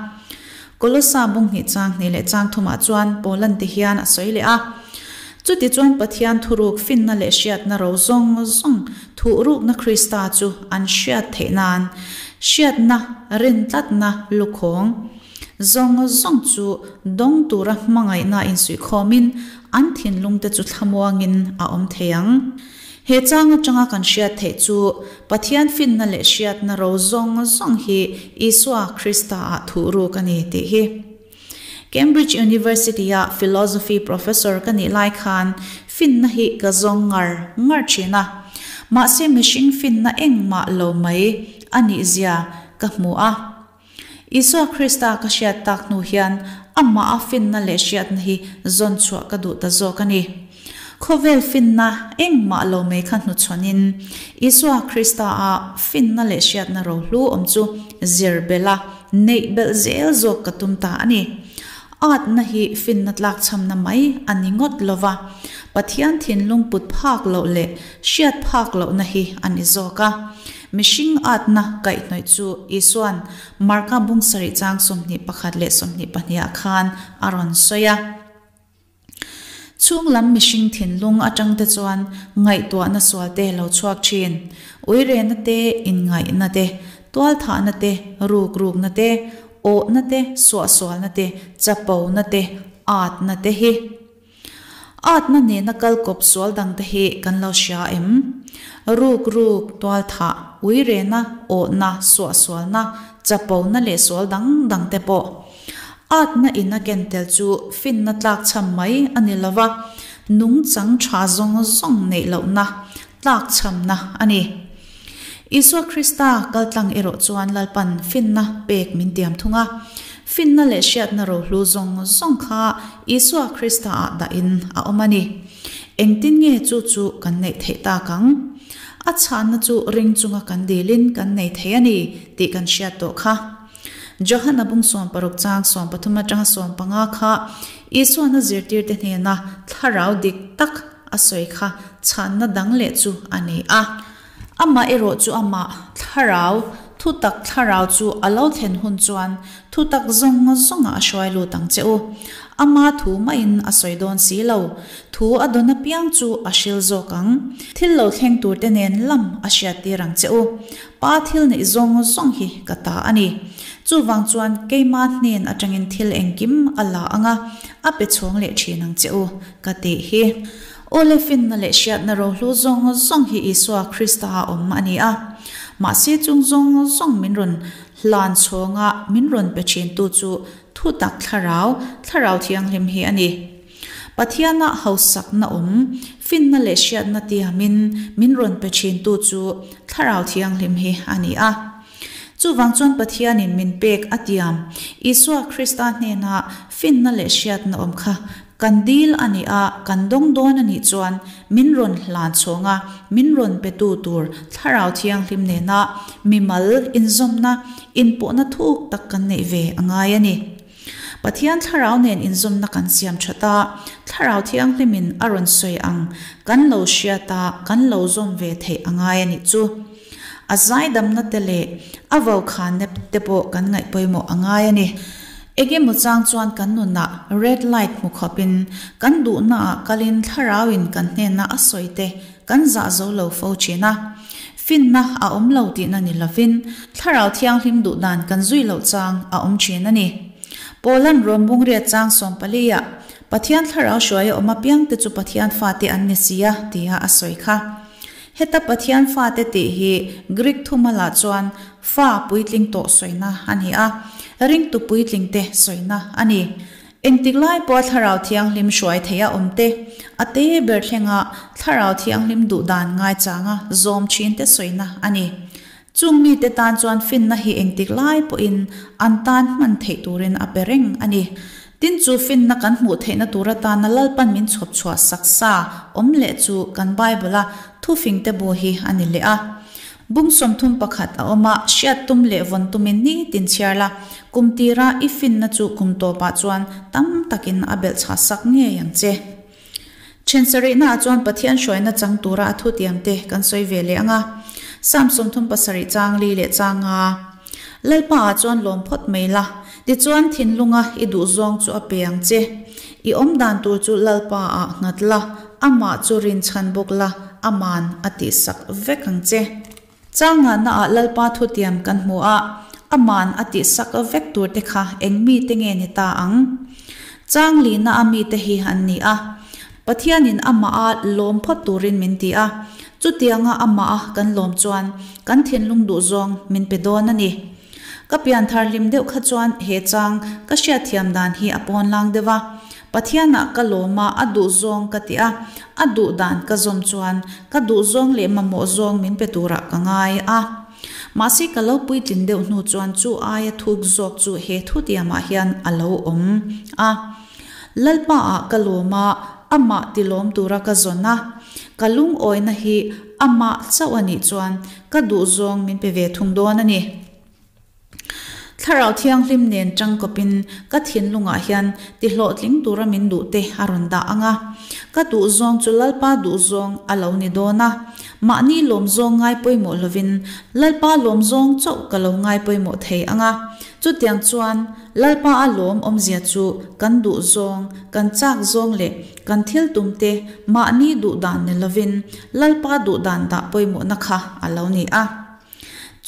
Kolosa bung hnih chang hnih leh chang thumah chuan Paulan ti hian a sawi leh a. Chutichuan Pathian thuruk finna leh hriatna ro zawng zawng thuhrukna Krista chu an hriat theih nan hriatna rin tlatna lukhawng zawng zawng chu dawng tura hmangaihna insuihkhawmin an thinlungte chu thlamuangin a awm thei ang. He chang atanga kan hriat theih chu Pathian finna leh hriatna ro zawng zawng hi Isua Krista-ah thuhruk a ni tih hi. Cambridge University-a Philosophy Professor ka nih lai khan finna hi ka zawng ngar ngar thin a. Mahse mihring finna engmah lo mai a nih zia ka hmu a. Isua Krista ka hriat tak hnu hian amah a finna leh hriatna hi zawn chhuah ka duh ta zawk a ni. Khawvel finna engmah lo mai kha hnuchhawnin Isua Krista-a finna leh hriatna rohlu awm chu zir belh a, neih belh zel zawk ka tum ta a ni. Atna hi finna tlakchhamna mai a ni ngawt lo va, Pathian thinlung put phak loh leh hriat phak lohna hi a ni zawk a. Mihring atna kaihhnawih chu Isua'n Marka bung sarih chang 21 leh 22 ah khan a rawn sawi a. Chhung lam mihring thinlung atang te chuan ngaihtuahna sual te lo chhuak thin. Uirena te, inngaihna te, tualthahna te, rukrukna te, awhna te, suahsualna te, chapona te, atna te hi. Atna nena kal kawp sual dang te hi kan lo hria em? Rukruk, tualthah, uirena, awhna, suahsualna, chapona leh sual dang dang te pawh. Atna in a ken tel chu finna tlakchham mai a ni lo va, nungchang tha zawng zawng neih lohna tlakchhamna a ni. Isua Krista kaltlang erawh chuan Lalpan finna pek min tiam thung a. Finna leh hriatna rohlu zawng zawng kha Isua Krista-ah dahin a awm a ni. Engtin nge chu chu kan neih theih tak ang? A chhanna chu ring chunga kan dilin kan nei thei a ni tih kan hriat tawh kha. Johana bung 60 chang 13 atanga 15 kha Isuana zirtirte hnena thlarau dik tak a sawi kha chhanna dang leh chu a ni a. Amah erawh chu amah, thlarau, thutak thlarau chu a lo thlen hun chuan thutak zawng zawngah a hruai lut ang che u. Ama thu maiin a sawi dawn si lo. Thu a dawn apiang chu a hril zawk ang. Thil lo thleng turte nen lam a hriattir ang che u. Pa thil neih zawng zawng hi ka ta a ni. Chuvang chuan keima hnen atangin thil engkim a la ang a, a pe chhawng leh thin ang che u, ka tih hi. Awle finna leh hriatna rohlu zawng zawng hi Isua Krista a awm a ni a. Mahse chung zawng zawng min rawn hlan chhawnga min rawn pe thintu chu Thutak Thlarau, Thlarau Thianghlim hi a ni. Pathiana hausakna awm, finna leh hriatna tiamin min rawn pe thintu chu Thlarau Thianghlim hi a ni a. Chuvang chuan Pathianin min pek a tiam, Isua Krista hnena finna leh hriatna awm kha kan dil a nih a, kan dawng dawn a nih chuan min rawn hlan chhawng a, min rawn petu tur Thlarau Thianghlim nena mimal inzawmna, inpawhna thuk tak kan neih ve a ngai a ni. Pathian Thlarau nen inzawmna kan siam that a, Thlarau Thianghlimin a rawn sawi ang kan lo hriat a, kan lo zawm ve theih a ngai a nih chu. A zaidamna te leh a vaukhânna te pawh kan ngaih pawimawh a ngai a ni. Engemaw chang chuan kan nunah red light hmu khawpin kan duhnaah kalin Thlarauin kan hnena a sawi te kan zah zo lo fo thin a. Finna a awm lo tihna ni lovin Thlarau Thianghlim duh dan kan zui loh chang a awm thin a ni. Paula'n Rom bungriat chang 14-ah, Pathian Thlarau hruaia awm apiangte chu Pathian fate an ni si a, tia a sawi kha. Heta Pathian fate tih hi Greek thumalah chuan fa puitling tawh sawina a ni a, ringtu puitlingte sawina a ni. Engtik lai pawha Thlarau Thianghlim hruai theia awm te, a te ber thlenga Thlarau Thianghlim duh dan ngaichanga zawm thin te sawina a ni. Chung mite tan chuan finna hi engtik lai pawhin an tan hman theih turin a pe reng a ni. Tin chu finna kan hmuh theihna tur atana Lalpan min chhawp chhuah sak sa awm leh chu kan Bible-a thufingte bu hi a ni leh a. Bung 31 a awm a, hriat tum leh vawn tumin ni tin chhiar la, kum tira i finna chu kum tawpah chuan tam takin a belh chhah sak ngei ang che. Then sarihnaah chuan Pathian hruaina chang tura a thutiamte kan sawi ve leh ang a, Psalm 37 chang li leh chang nga. Lalpaah chuan lawm phawt mai la, tichuan thinlunga i duhzawng chu a pe ang che. I awmdan tur chu Lalpa ah nghat la, amah chu rinchhan bawk la, aman a tihsak vek ang che. Changana ah Lalpa thutiam kan hmu a, aman a tihsak vek tur te kha eng mite nge ni ta ang? Chang lina a mite hi an ni a. Pathianin amah a lawm phawt turin min ti a, chutianga amah a kan lawm chuan kan thinlung duhzawng min pe dawn a ni. Ka pianthar hlim deuh kha chuan he chang ka hriatthiam dan hi a pawnlang deuh a. Pathianah ka lawm a, a duhzawng ka ti a, a duh dan ka zawm chuan ka duhzawng leh mamawh zawng min pe turah ka ngai a. Mahse ka lo puitlin deuh hnu chuan chu aia thuk zawk chu he thutiamah hian a lo awm a. Lalpa ah ka lawm a, amah ti lawm tura ka zawn a. Ka lungawina hi amah chauh a nih chuan ka duhzawng min pe ve thung dawn a ni. Thlarau Thianghlim nen tangkawpin ka thinlungah hian ti hlawhtling tura min duh te a rawn dah ang a. Ka duhzawng chu Lalpa duhzawng a lo ni dawn a. Mahni lawmzawng ngai pawimawh lovin Lalpa lawmzawng chauh ka lo ngai pawimawh thei ang a. Chutiang chuan Lalpa a lawm awmzia chu kan duhzawng, kan chak zawng leh kan thil tum te mahni duhdan ni lovin Lalpa duhdan dah pawimawhna kha a lo ni a.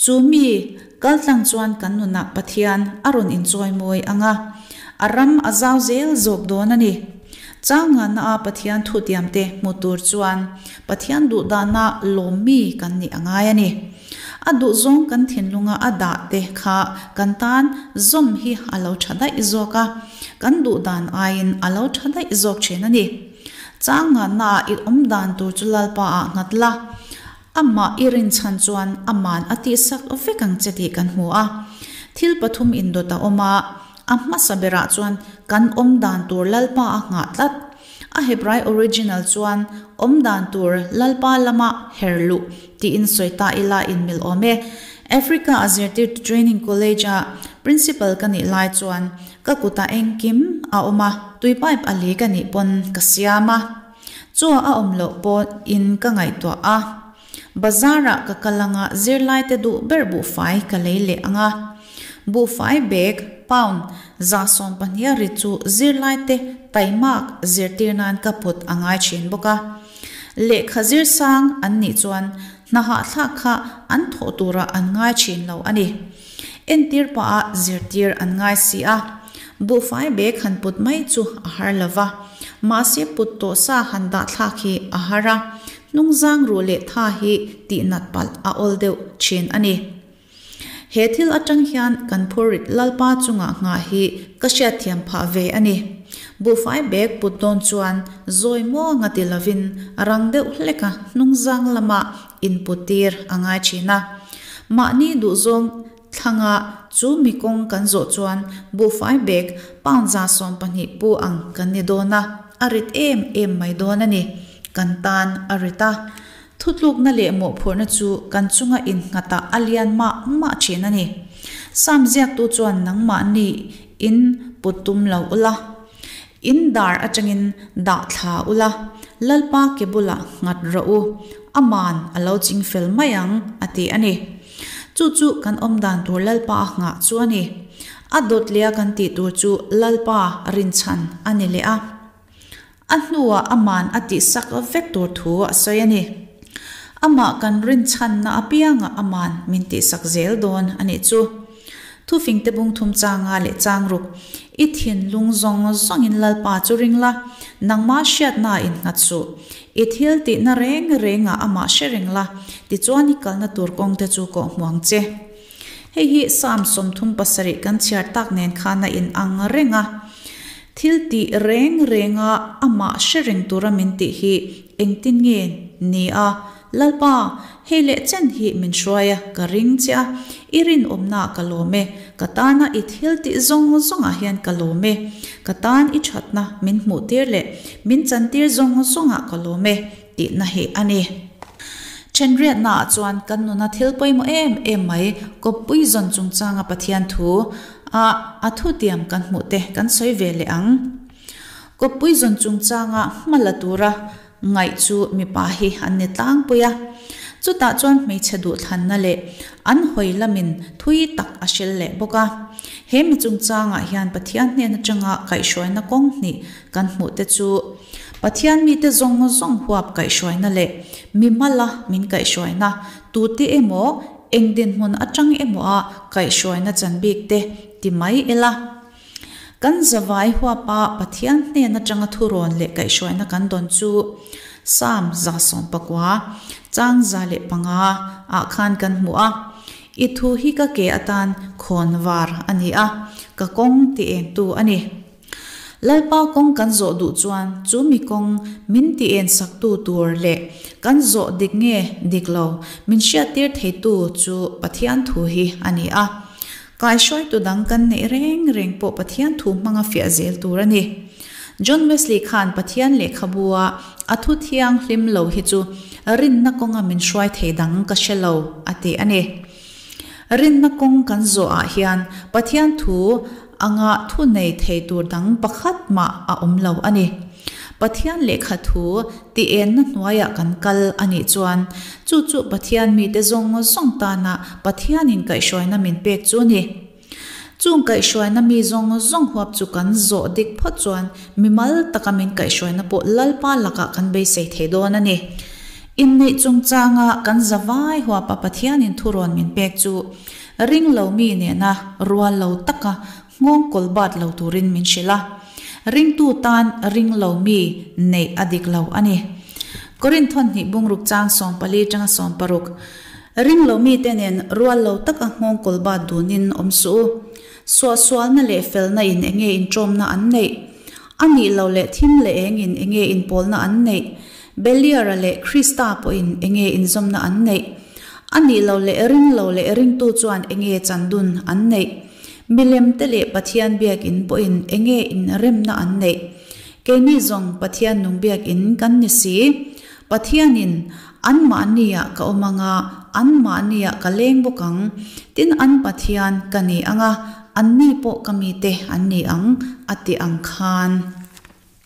Chu mi kaltlang chuan kan nunah Pathian a rawn inchawimawi ang a, a ram a zau zel zawk dawn a ni. Changana a Pathian thutiamte hmu tur chuan Pathian duhdana lawmmi kan nih a ngai a ni. A duhzawng kan thinlunga a dah te kha kan tan zawm hi a lo tha daih zawk a, kan duhdan aiin a lo tha daih zawk thin a ni. Changana i awmdan tur chu Lalpa ah nghat la, Amah i rinchhan chuan aman a tihsak vek ang che tih kan hmu a. Thil pathum indawt a awm a, a hmasa berah chuan kan awm dan tur Lalpa a nghah tlat. A Hebrai original chuan awm dan tur Lalpa lama her luh tiin sawi ta ila inmil awm e. Africa a zirtirtu training college a principal ka nih lai chuan ka kutah engkim a awm a, tui pipe a leak a nih pawn ka siam a. Chaw a awm loh pawh in ka ngaihtuah a, bazar ah ka kal anga zirlai te duh ber buhfai ka lei leh ang a. Buhfai bag pound 120 a rit chu zirlai te taimak zirtir nan ka put a ngai thin bawk a. Lehkha zir sang an nih chuan hna hahthlak kha an thawh turah an ngai thin lo a ni. Entir pah a zirtir an ngai si a. Buhfai bag han put mai chu a har lo va, mahse put tawh sa han dah thlak hi a har a, hnungzang ruh leh tha hi tih nat palh a awl deuh thin a ni. He thil atang hian kan phurrit Lalpa chungah nghah hi ka hriatthiam phah ve a ni. Buhfai bag put dawn chuan zawi muanga ti lovin rang deuh hleka hnungzang lama input tir a ngai thin a. Mahni duhzawng Thlanga chu mi kawng kan zawh chuan buhfai bag pound 120 pu ang kan ni dawn a, a rit em em mai dawn a ni. Kan tan a rit a. Thutlukna leh mawhphurhna chu kan chunga innghatah a lian mah mah thin a ni. Sam ziaktu chuan nangmahni in put tum lo ula, in dar atangin dah thla ula, Lalpa ke bulah nghat rawh u, aman a lo ching fel mai ang, a ti a ni. Chu chu kan awm dan tur Lalpa a nghah chu a ni. A dawt leh a kan tih tur chu Lalpa rinchhan a ni leh a. A hnuah aman a tihsak vek tur thu a sawi a ni. Amah kan rinchhanna apiangah aman min tihsak zel dawn a nih chu. Thufingte bung thum changa leh chang ruk, I thinlung zawng zawngin Lalpa chu ring la, nangmah hriatnaa innghat suh. I thil tihna reng rengah amah hre reng la, tichuan i kalna tur kawngte chu kawh hmu ang che. Hei hi Psalm 37 kan chhiar tak nen khan a inang reng a. Thil tih reng renga amah hre reng tura min tih hi engtin nge ni a? Lalpa, hei leh chen hi min hruai a, ka ring che a, i rinawmnaah ka lawm e, ka tana i thil tih zawng zawngah hian ka lawm e, ka tan i thatna min hmuhtir leh min chantir zawng zawngah ka lawm e, tihna hi a ni. Thenriatnaah chuan kan nuna thil pawimawh em em mai kawppui zawn chungchanga Pathian thu a a thutiam kan hmuh te kan sawi ve leh ang. Kawppui zawn chungchanga hma la tura Ngaih chu mipa hi an ni tlangpui a. Chutah chuan hmeichhe duhthlanna leh an hawi lamin thui tak a hril leh bawk a. He mi chungchangah hian Pathian hnen atanga kaihhruaina kawng hnih kan hmuh te chu Pathian mite zawng zawng huap kaihhruaina leh mimala min kaihhruaina tute emaw eng dinhmun atang emaw a kaihhruaina chan bik te ti mai ila. Kan zavai huapa Pathian hnen atanga thurawn leh kaihhruaina kan dawn chu Psalm 119 chang 105 ah khan kan hmu a, I thu hi ka ke atan khawn var a ni a, ka kawng ti engtu a ni. Lalpa kawng kan zawh duh chuan chu mi kawng min ti en saktu tur leh kan zawh dik nge dik lo min hriattir theitu chu Pathian thu hi a ni a. Kaihruaitu dang kan neih reng reng pawh Pathian thu hmanga fiah zel tur a ni. John Wesley khan Pathian lehkhabua a thu thianghlim lo hi chu rinna kawnga min hruai thei dang ka hre lo a ti a ni. Rinna kawng kan zawhah hian Pathian thu anga thu nei thei tur dang pakhat mah a awm lo a ni. Pathian lehkha thu ti enna hnuaiah kan kal a nih chuan chu chu Pathian mite zawng zawng tana Pathianin kaihhruaina min pek chu a ni. Chung kaihhruaina mi zawng zawng huap chu kan zawh dik phawt chuan mimal taka min kaihhruaina pawh Lalpa lakah kan beisei thei dawn a ni. Inneih chungchanga kan zavai huapa Pathianin thurawn min pek chu ring lo mi nena rual lo taka nghawng kawl bat lo turin min hrilh a. Ringtu tan ring lo mi neih a dik lo a ni. Korinth hnih bungruk chang 14 tanga 16 Ring lo mite nen rual lo taka nghawng kawl bat dunin awm suh u. Suahsualna leh felna in enge inṭawmna an neih? A nih lo leh thim leh engin enge inpawlna an neih? Beliara leh Krista pawhin enge inzawmna an neih? A nih lo leh ring lo leh ringtu chuan enge chandun an neih? Milem te leh Pathian biakinn pawhin enge inremna an neih? Keini zawng Pathian nung biakinn kan ni si. Pathianin, Anmahniah ka awm ang a, anmahniah ka leng bawk ang, tin an Pathian ka ni ang a, anni pawh ka mite an ni ang, a ti ang khan.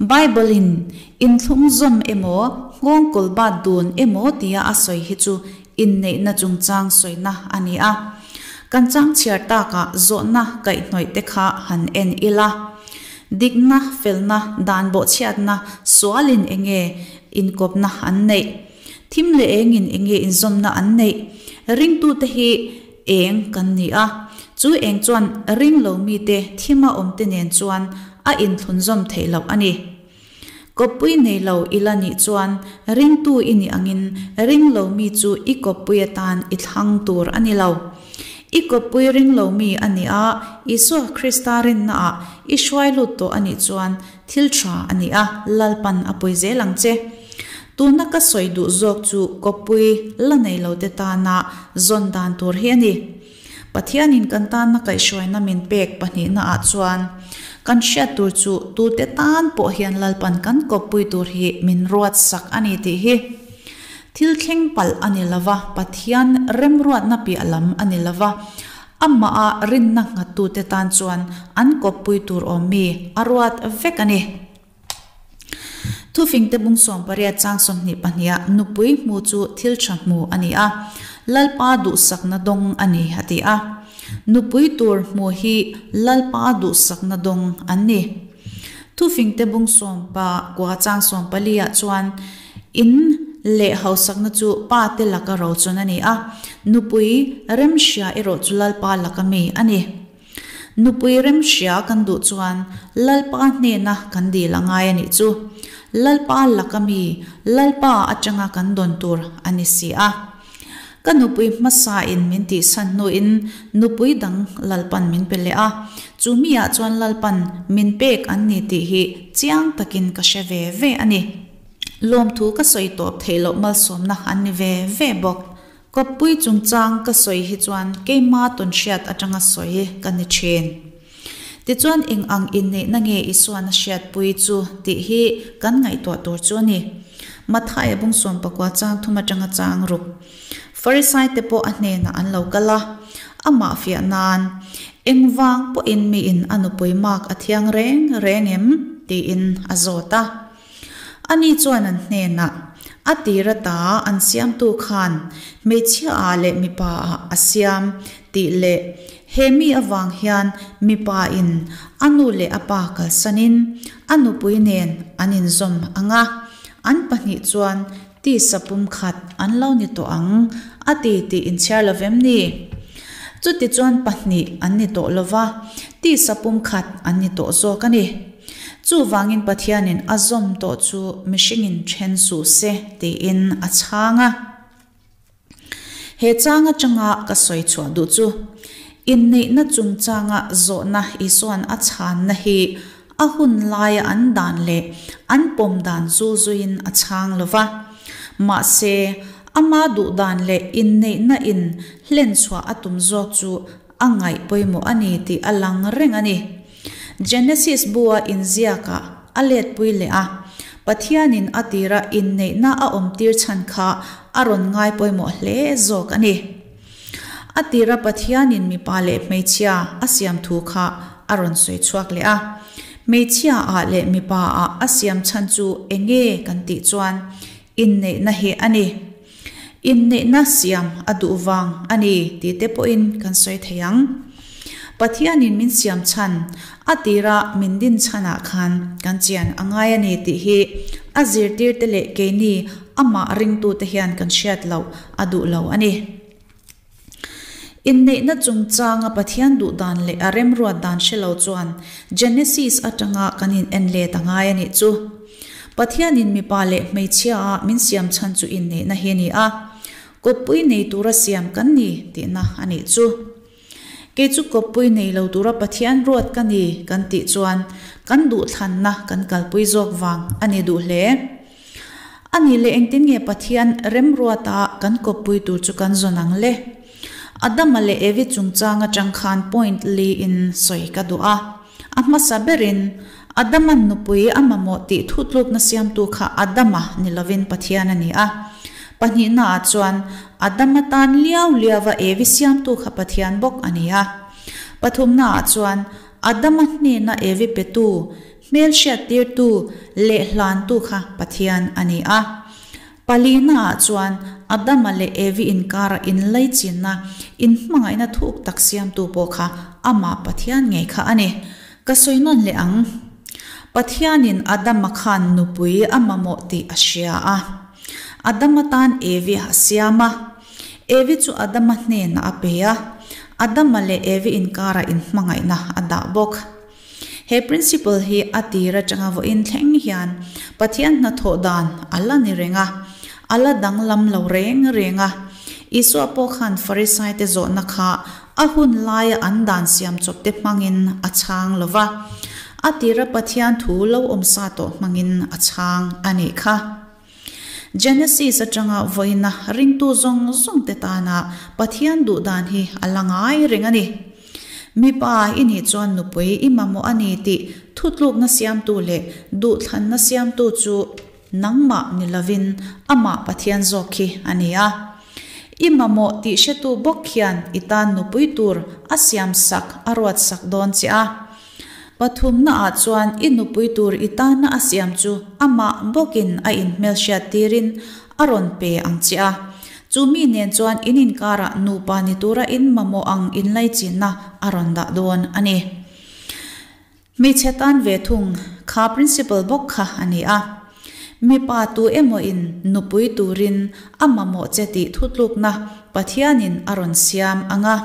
Bible-in inthlungzawm emaw, nghawngkawl bat dun emaw tia a sawi hi chu inneihna chungchang sawina a ni a. Kan chang chhiar takah zawhna kaihhnawih te kha han en ila. Dikna, felna, dan bawhchhiatna, sualin enge inkawpna an neih? Thim leh engin enge inzawmna an neih? Ringtute hi eng kan ni a, chu eng chuan ring lo mite thima awmte nen chuan a inthlunzawm theih loh a ni. Kawppui nei lo i la nih chuan ringtu i nih angin ring lo mi chu i kawppui atan i thlang tur a ni lo. I kawppui ring lo mi a nih a, Isua Krista rinnaah i hruai lut tawh a nih chuan thil tha a ni a, Lalpan a pui zel ang che. Tuna ka sawi duh zawk chu kawppui la nei lo te tana zawn dan tur hi a ni. Pathianin kan tanna kaihhruaina min pek pahnihnaah chuan kan hriat tur chu tute tan pawh hian Lalpan kan kawppui tur hi min ruat sak a ni tih hi thil thleng palh a ni lova, Pathian remruatna piah lam a ni lova, amaha rinna nghattute tan chuan an kawppui tur awm mi a ruat vek a ni. Thufingte bung 18 chang 22 ah nupui hmu chu thil tha hmu a ni a, Lalpa duhsakna dawng a ni a ti a. Nupui tur hmu hi Lalpa duhsakna dawng an ni. Thufingte bung 19 chang 14 ah chuan in leh hausakna chu pa te laka rochun a ni a, nupui remhria erawh chu Lalpa laka mi a ni. Nupui remhria kan duh chuan Lalpa hnena kan dil a ngai a nih chu. Lalpa laka mi, Lalpa atanga kan dawn tur a ni si a. Ka nupui hmasain min tihsan hnuin nupui dang Lalpan min pe leh a, chu miah chuan Lalpan min pek an ni tih hi chiang takin ka hre ve ve a ni. Lawmthu ka sawi tawp theih loh malsawmna an ni ve ve bawk. Kawppui chungchang ka sawi hi chuan keima tawnhriat atanga sawi ka ni thin. Tichuan eng ang inneihna nge Isuan a hriatpui chu tih hi kan ngaihtuah tur chu a ni. Mathaia bung 19 chang thum atanga chang ruk. Farisaite pawh a hnenah an lo kal a, amah fiah nan, Engvang pawhin miin a nupui mak a thiang reng reng em? tiin a zawt a. Ani chuan an hnenah, A tir ata an siamtu khan hmeichhia ah leh mipa ah a siam tih leh he mi avang hian mipa in a nu leh a pa kalsanin a nupui nen an inzawm ang a, an pahnih chuan tisa pumkhat an lo ni tawh ang a ti tih inchhiar lo vem ni? Chutichuan pahnih an ni tawh lo va, tisa pumkhat an ni tawh zawk a ni. Chuvangin Pathianin a zawm tawh chu mihringin then suh se tiin a chhang a. He chang atanga ka sawi chhuah duh chu, inneihna chungchanga zawhna Isua'n a chhanna hi a hun laia an dan leh an pawm dan zul zuiin a chhang lo va. Mahse, ama duh dan leh inneihna in hlen chhuah a tum zawk chu a ngaih pawimawh a ni tih a lang reng a ni. Genesis bu-a inziakah a letpui leh a, Pathianin a tira inneihna a awmtir chhan kha a rawn ngai pawimawh hle zawk a ni. A tira Pathianin mipa leh hmeichhia a siam thu kha a rawn sawi chhuak leh a. Hmeichhia-ah leh mipa-ah a siam chhan chu enge kan tih chuan inneihna hi a ni. Inneihna siam a duh vang a ni tih te pawhin kan sawi thei ang. Pathianin min siam chhan, a tira min din chhanah khan kan chian a ngai a ni tih hi a zirtirte leh keini amah ringtute hian kan hriat loh a duh lo a ni. Inneihna chungchanga Pathian duh dan leh a remruat dan hre lo chuan Genesis atanga kan in en let a ngai a nih chu. Pathianin mipa leh hmeichhia a min siam chhan chu inneihna hi a ni a, kawppui nei tura siam kan ni tihna a nih chu. Kei chu kawppui nei lo tura Pathian ruat ka ni kan tih chuan kan duhthlanna kan kalpui zawk vang a ni duh hle. A nih leh engtin nge Pathian remruata kan kawppui tur chu kan zawn ang le? Adama leh Evi chungchang atang khan point li in sawi ka duh a. A hmasa berin, Adama'n nupui a mamawh tih thutlukna siamtu kha Adama ni lovin Pathian a ni a. Pahnihnaah chuan, Adama tan liau liauva Evi siamtu kha Pathian bawk a ni a. Pathumnaah chuan, Adama hnena Evi petu, Hmel hriattirtu leh hlantu kha Pathian a ni a. Palinaah chuan Adama leh Evi inkara inlaichinna, inhmangaihna thuk tak siamtu pawh kha amah Pathian ngei kha a ni. Ka sawi nawn leh ang. Pathianin Adama khan nupui a mamawh tih a hria a. Adama tan Evi a siam a. Evi chu Adama hnenah a pe a. Adama leh Evi inkara inhmangaihna a dah bawk. He principle hi a tir atanga vawiin thleng hian Pathian hnathawh dan a la ni reng a, a la danglam lo reng reng a. Isua pawh khan Farisaite zawhna kha a hun laia an dan siam chawpte hmangin a chhang lo va, a tira Pathian thu lo awm sa tawh hmangin a chhang a nih kha. Genesis atanga vawiina ringtu zawng zawngte tana Pathian duh dan hi a la ngai reng a ni. Mipa i nih chuan nupui i mamawh a ni tih thutlukna siamtu leh duhthlanna siamtu chu nangmah ni lovin amah Pathian zawk khi a ni a. I mamawh tih hretu bawk khian i tan nupui tur a siamsak a ruatsak dawn che a. Pathumnaah chuan i nupui tur i tana a siam chu amah bawkin a inhmelhriat tirin a rawn pe ang che a. Chu mi nen chuan in inkarah nupa ni tura in mamawh ang inlaichinna a rawn dah dawn a ni. Hmeichhe tan ve thung kha principle bawk kha a ni a. Mipa tu emawin nupui turin a mamawh che tih thutlukna Pathianin a rawn siam ang a.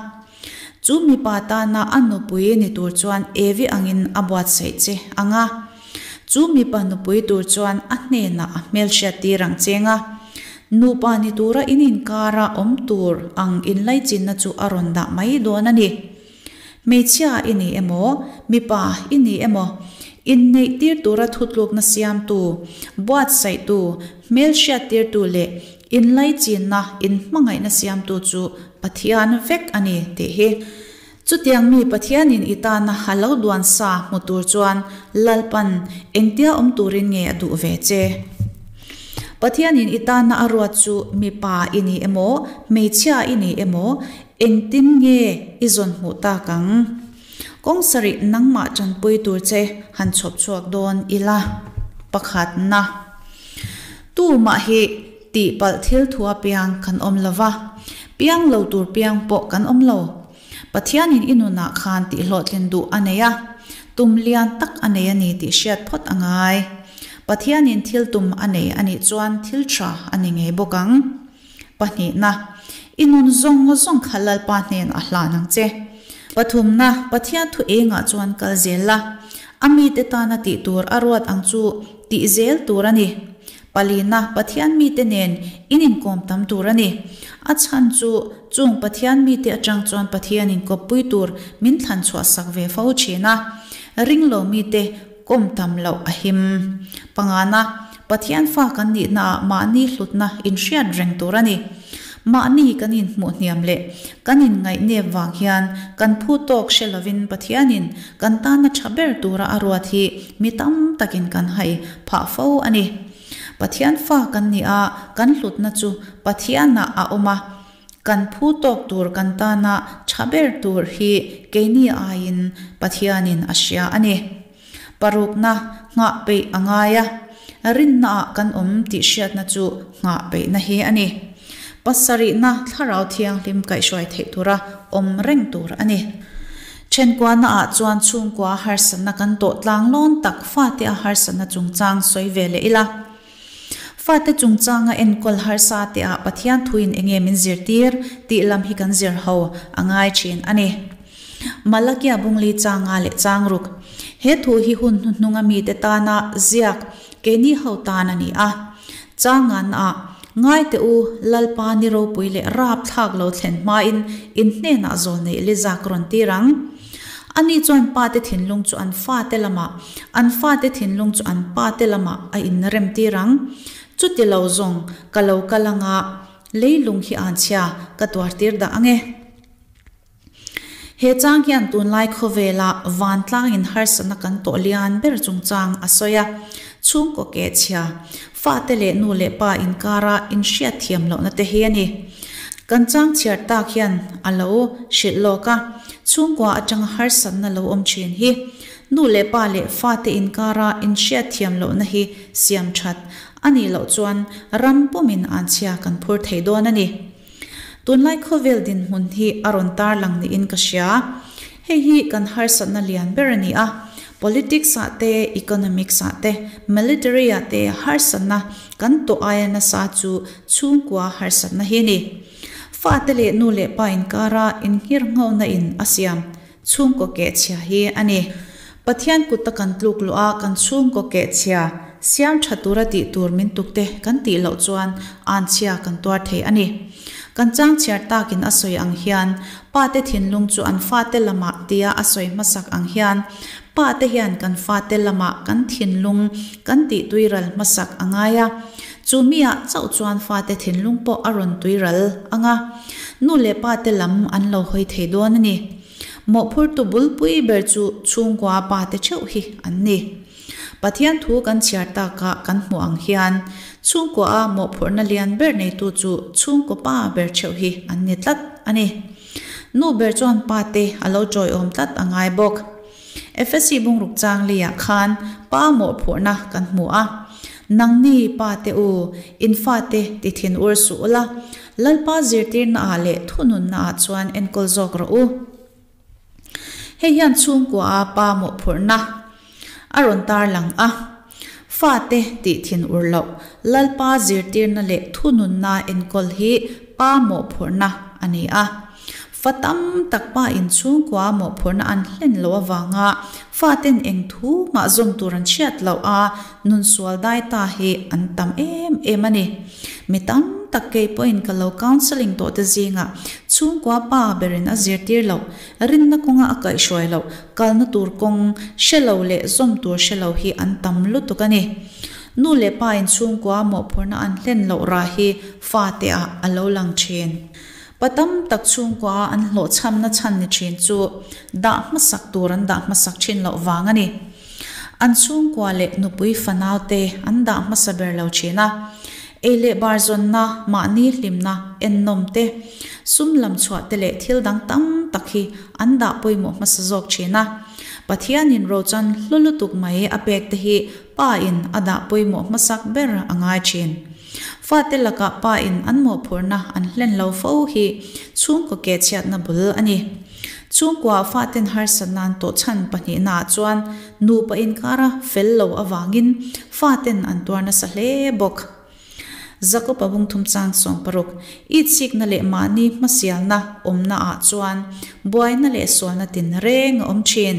Chu mipa tana a nupui ni tur chuan Evi angin a buatsaih che ang a. Chu mipa nupui tur chuan a hnenah a hmelhriat tir ang cheng a. Nupa ni tura in inkara awm tur ang inlaichinna chu a rawn dah mai dawn a ni. Hmeichhia i ni emaw, mipa i ni emaw, inneih tir tura thutlukna siamtu, buatsaihtu, hmelhriat tirtu leh Inlaichinna, inhmangaihna siamtu chu Pathian vek a ni tih hi. Chutiang mi Pathianin i tana a lo duan sa hmu tur chuan Lalpan engtia awm turin nge a duh ve che? Pathianin i tana a ruat chu mipa i ni emaw, hmeichhia i ni emaw, engtin nge i zawn hmuh tak ang? Kawng sarih nangmah tanpui tur che han chhawp chhuak dawn ila. Pakhatna. Tumah hi Tihpalh thil thua piang kan awm lo va, piang lo tur piang pawh kan awm lo. Pathianin i nunah khan tihhlawhtlin duh a nei a, tum lian tak a nei a ni tih hriat phawt a ngai. Pathianin thil tum a nei a nih chuan thil tha a ni ngei bawk ang. Pahnihna, i nun zawng zawng kha Lalpa hnenah a hlan ang che. Pathumna, Pathian thu engah chuan kal zel la, a mite tana tih tur a ruat ang chu tih zel tur a ni. Palina, Pathian mite nen in inkawm tam tur a ni. A chhan chu chung Pathian mite atang chuan Pathian inkawppui tur min thlan chhuah sak ve fo thin a. Ringlo mite kawm tam loh a him. Pangana, Pathian fa kan nihnaah mahni hlutna inhriat reng tur a ni. Mahni kan inhmuh hniam leh kan inngaih nep vang hian kan phu tawk hre lovin Pathianin kan tana tha ber tura a ruat hi mi tam takin kan hai phah fo a ni. Pathian fa kan ni a, kan hlutna chu Pathianah a awm a, kan phu tawk tur kan tana tha ber tur hi keini aiin Pathianin a hria a ni. Parukna, nghah peih a ngai a, rinnaah kan awm tih hriatna chu nghah peihna hi a ni. Pasarihna, thlarau thianghlim kaihhruai theih tura awm reng tur a ni. Thenkuanaah chuan chhungkua harsatna kan tawh tlang lawn tak fate a harsatna chungchang sawi ve leh ila. Fate chungchanga enkawl harsa teah Pathian thuin enge min zirtir tih lam hi kan zir ho a ngai thin a ni. Malakia bungli changa leh changruk. He thu hi hun hnuhnunga mite tana ziak keini ho tan a ni a. Changan-ah, Ngai teh u, Lalpa ni ropui leh rap thlak lo thlen hmain in hnenah zawl neih li zak rawn tir ang. Ani chuan pate thinlung chu an fate lamah, an fate thinlung chu an pate lamah a inrem tir ang. Chuti lo zawng ka lo kal anga leilung hi anchhia ka tuar tir dah ang e. He chang hian tunlai khawvela vantlangin harsatna kan tawh lian ber chungchang a sawi a, chhungkaw kehchhia, fate leh nu leh pa inkara inhriat thiam lohna te hi a ni. Kan chang chhiar tak hian a lo hrilh lawk a, chhungkua atanga harsatna lo awm thin hi nu leh pa leh fate inkara inhriat thiam lohna hi siam that a nih loh chuan ram pumin anchhia kan phur thei dawn a ni. Tunlai khawvel dinhmun hi a rawn tarlang niin ka hria. Hei hi kan harsatna lian ber a ni a. Politics ah te, economics ah te, military ah te harsatna kan tawh aia nasa chu chhungkua harsatna hi a ni. Fate leh nu leh pa inkara innghirnghona in a siam chhungkaw kehchhia hi a ni. Pathian kuta kan tluk luh a kan chhungkaw kehchhia siam tha tura tih tur min tukte kan tih loh chuan anchhia kan tuar thei a ni. Kan chang chhiar takin a sawi ang hian pate thinlung chu an fate lamah tia a sawi hmasak ang hian pate hian kan fate lamah kan thinlung kan tih tuiral hmasak a ngai a. Chu miah chauh chuan fate thinlung pawh a rawn tuiral ang a, nu leh pate lam an lo hawi thei dawn a ni. Mawhphurtu bulpui ber chu chhungkua pate theuh hi an ni. Pathian thu kan chhiar takah kan hmuh ang hian chhungkua-a mawhphurhna lian ber neitu chu chhungkaw pa ber theuh hi an ni tlat a ni. Nu ber chuan pate a lo tawiawm tlat a ngai bawk. Efesi bungruk chang liah khan pa mawhphurhna kan hmu a. Nangni pa te u, in fate ti thin ur suh ula, Lalpa zirtirnaah leh thununnaah chuan enkawl zawk rawh u. Hei hian chhungkua-a pa mawhphurhna a rawn tarlang a. Fate tih thin ur loh, Lalpa zirtirna leh thununna enkawl hi pa mawhphurhna a ni a. Fa tam tak pa in chhungkua mawhphurhna an hlen loh avanga faten eng thu mah zawm tur an hriat loh a nun sual dai ta hi an tam em em a ni. Mi tam tak kei pawhin ka lo counselling tawh te zingah chhungkua pa berin a zirtir loh, rinna kawnga a kaihhruai loh, kalna tur kawng hre lo leh zawm tur hre lo hi an tam lutuk a ni. Nu leh pa in chhungkua mawhphurhna an hlen loh rah hi fate ah a lo lang thin. Pa tam tak chhungkua an hlawhchhamna chhan ni thin chu dah hmasak tur an dah hmasak thin loh vang a ni. An chhungkua leh nupui fanau te an dah hmasa ber lo thin a. Ei leh bar zawnna, mahni hlimna, ennawm te, sum lam chhuah te leh thil dang tam tak hi an dah pawimawh hmasa zawk thin a. Pathianin rochan hlu lutuk mai a pek te hi pa in a dah pawimawh hmasak ber a ngai thin. Fate lakah pa in an mawhphurhna an hlen lo fo hi chhungkaw keh chhiatna bul a ni. Chhungkuaah faten harsatna an tawh chhan pahnihnaah chuan nupa inkara fel lo avangin faten an tuar nasa hle bawk. Jakob-a bung thum chang 60, Itsikna leh mahni hmasialna awmnaah chuan buaina leh sualna tin reng a awm thin.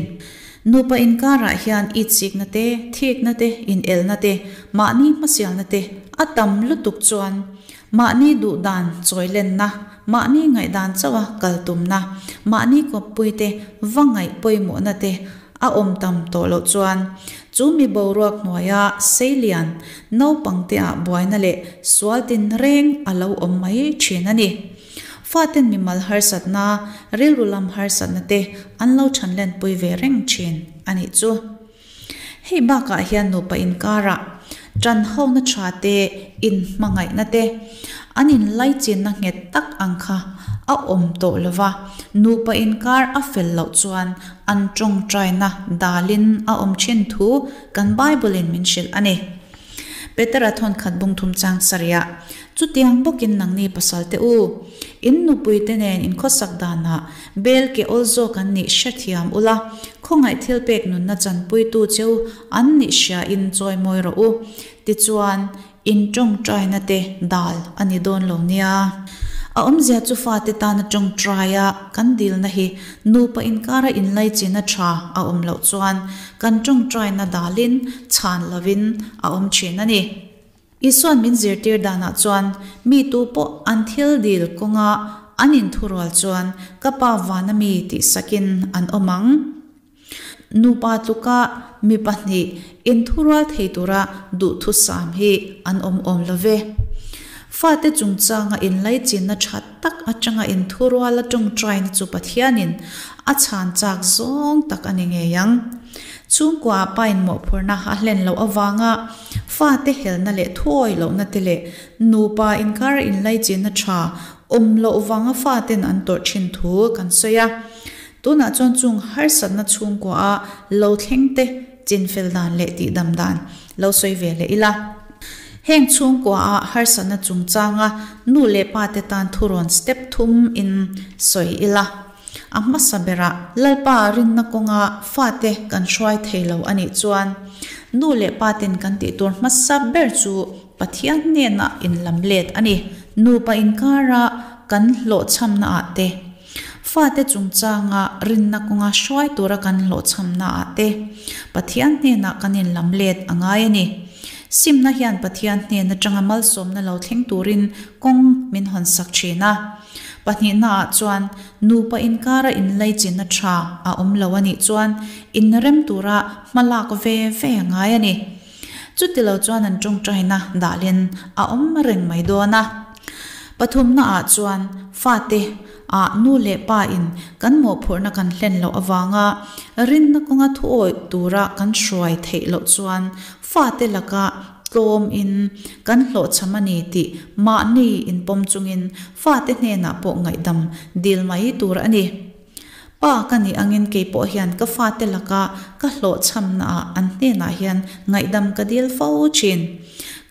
Nupa inkarah hian itsikna te, thikna te, inelna te, mahni hmasialna te a tam lutuk chuan mahni duhdan chawilenna, mahni ngaihdan chauha kal tumna, mahni kawppuite va ngaih pawimawhna te a awm tam tawh loh chuan chu mi boruak hnuaia seilian naupangteah buaina leh sual tinreng a lo awm mai thin a ni. Faten mimal harsatna, rilru lam harsatna te an lo thanlenpui ve reng thin a nih chu. Hei bakah hian nupa inkarah tanhona tha te, inhmangaihna te, an inlaichinna nghet tak ang kha a awm tawh lo va, nupa inkar a fel loh chuan an tawngtaina dalin a awm thin thu kan Bible-in min hrilh a ni. Petera thawnkhat bung thum chang sarihah, Chutiang bawkin nangni pasalte u, in nupuite nen inkhawsak danah bel ke awl zawk an nih hrethiam ula, khawngaih thil pek nunna chanpuitu cheu an nih hriain chawimawi rawh u. Tichuan, in tawngtaina te dal a ni dawn lo nia. A awmzia chu fate tana tawngtaia kan dilna hi nupa inkara inlaichin a tha a awm loh chuan kan tawngtaina dalin chhan lovin a awm thin a ni. Isua'n min zirtir danah chuan mi tu pawh an thil dil kawnga an inthurual chuan ka Pa vana mi tih sakin an awm ang. Nupa tluka mi pahnih inthurual thei tura duhthusam hi an awm awm lo ve. Fate chungchanga inlaichinna tha tak atanga inthuruala tawngtaina chu Pathianin a chhan chak zawng tak a ni ngei ang. Chhungkuaah pain mawhphurhna a hlen loh avanga fate helna leh thuawi lohna te leh nupa inkara inlaichinna tha awm loh vanga faten an tawrh thin thu kan sawi a. Tunah chuan chung harsatna chhungkuaah lo thleng te chinfel dan leh tihdam dan lo sawi ve leh ila. Heng chhungkuaah harsatna chungchanga nu leh pa te tan thurawn step thum in sawi ila. A hmasa berah Lalpa rinna kawnga fate kan hruai thei lo a nih chuan nu leh pa ten kan tih tur hmasa ber chu Pathian hnenah inlam let a ni. Nupa inkara kan hlawhchhamna ah te, fate chungchanga rinna kawnga hruai tura kan hlawhchhamna ah te Pathian hnenah kan inlam let a ngai a ni. Simna hian Pathian hnen atanga malsawmna lo thleng turin kawng min hawnsak thin a. Pahnihnaah chuan nupa inkara inlaichinna tha a awm lo a nih chuan inrem tura hmalak ve ve a ngai a ni. Chutilo chuan an tawngtaina dahlin a awm reng mai dawn a. Pathumnaah chuan fate ah nu leh pa in kan mawhphurhna kan hlen loh avanga rinna kawnga thuawih tura kan hruai theih loh chuan fate laka tlawm in kan hlawhchham a ni tih mahni inpawm chungin fate hnenah pawh ngaihdam dil mai tur a ni. Pa ka nih angin kei pawh hian ka fate laka ka hlawhchhamnaah an hnenah hian ngaihdam ka dil fo thin.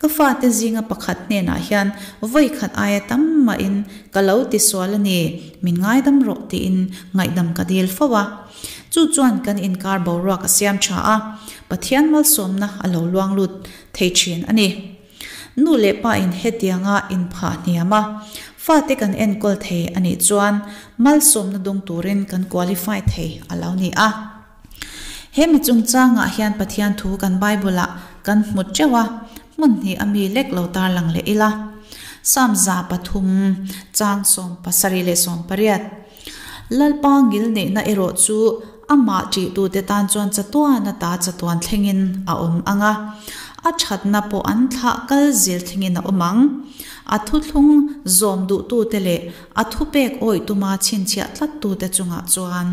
Ka fate zinga pakhat hnenah hian vawi khat aia tam mahin ka lo ti sual a ni, min ngaidam rawh tiin ngaihdam ka dil fo a. Chu chuan kan inkar boruak a siam tha a, Pathian malsawmna a lo luang lut thei thin a ni. Nu leh pa in hetianga inphah hniam a, fate kan enkawl thei a nih chuan malsawmna dawng turin kan qualify thei a lo ni a. He mi chungchangah hian Pathian thu kan Bible-ah kan hmu teuh a, hmun hnih a mi lek lo tarlang leh ila. Psalm 300 chang 78. Lalpa ngilneihna erawh chu amah ṭihtute tan chuan chatuan ata chatuan thlengin a awm ang a, a ṭhatna pawh an thlah kal zel thlengin a awm ang. A thuthlung zawm duhtute leh a thupek awih tuma chhinchhiah tlattute chungah chuan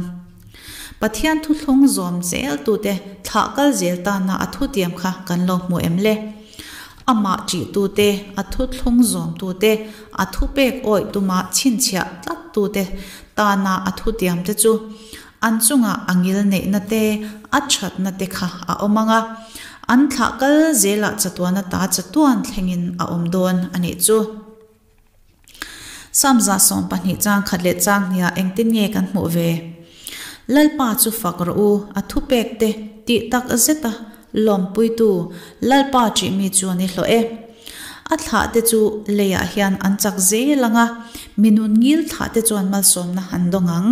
Pathian thuthlung zawm zeltute thlah kal zel tana a thutiam kha kan lo hmu em le? Amah ṭihtute, a thuthlung zawmtute, a thupek awih tuma chhinchhiah tlattute tana a thutiamte chu an chungah a ngilneihna te, a ṭhatna te kha a awm ang a. An thlah kal zelah chatuan ata chatuan thlengin a awm dawn a nih chu. Psalm 112 chang khat leh chang hniah engtin nge kan hmuh ve? Lalpa chu fak rawh u, a thupek te tih tak zeta lawmpuitu Lalpa ṭih mi chu an i hlawh e. A thlah te chu leiah hian an chak zel ang a, mi nun ngil thlah te chuan malsawmna an dawng ang.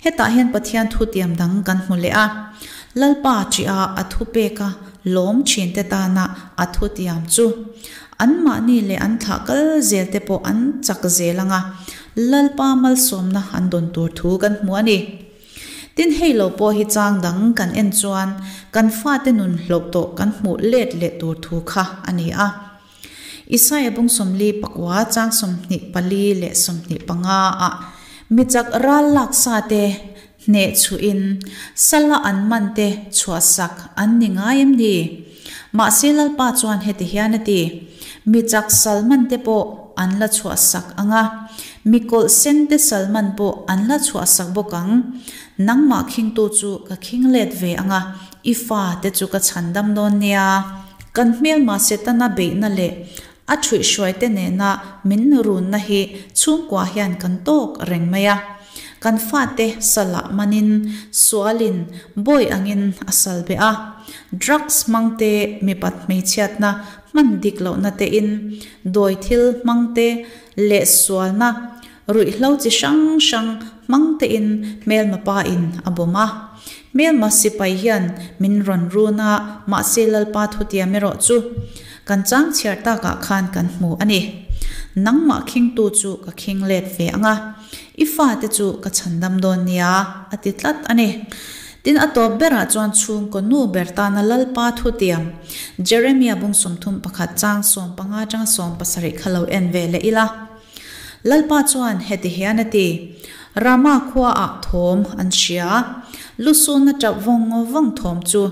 Hetah hian Pathian thutiam dang kan hmu leh a, Lalpa ṭiha a thupeka lawm ṭhinte tana a thutiam chu anmahni leh an thlah kal zel te pawh an chak zel ang a, Lalpa malsawmna an dawn tur thu kan hmu a ni. Tin, hei lo pawh hi chang dang kan en chuan kan fate nun hloh tawh kan hmuh let leh tur thu kha a ni a. Isaia bung 49 chang 24 leh 25 ah mi chak ral lak sa te hneh chhuhin sala an man te chhuahsak an ni ngai em ni? Mahse Lalpa chuan heti hian a ti, Mi chak sal man te pawh an la chhuahsak ang a, mi kawlh sen te sal man pawh an la chhuahsak bawk ang. Nangmah khingtu chu ka khing let ve ang a, i fa te chu ka chhandam dawn nia. Kan hmelma Setana beihna leh a ṭhuihhruaite nena min runna hi chhungkua hian kan tawk reng mai a. Kan fate salah manin sualin bawi angin a sal beh a. Drugs hmangte mipat hmeichhiatna hman dik lohna tein dawi thil hmangte leh sualna Ruihhlo chi hrang hrang hmang tein hmelma pa in a bawm a. Hmelma sipai hian min rawn run a, mahse Lalpa thutiam erawh chu kan chang chhiar takah khan kan hmu a ni. Nangmah khingtu chu ka khing let ve ang a, i fate chu ka chhandam dawn nia, a ti tlat a ni. Tin, a tawp berah chuan chhungkaw nu ber tana Lalpa thutiam, Jeremia bung 31 chang 15 atanga 17 kha lo en ve leh ila. Lalpa chuan heti hian a ti, Rama khuaah thawm an hria, Lusuna ṭap vawng vawng thawm chu.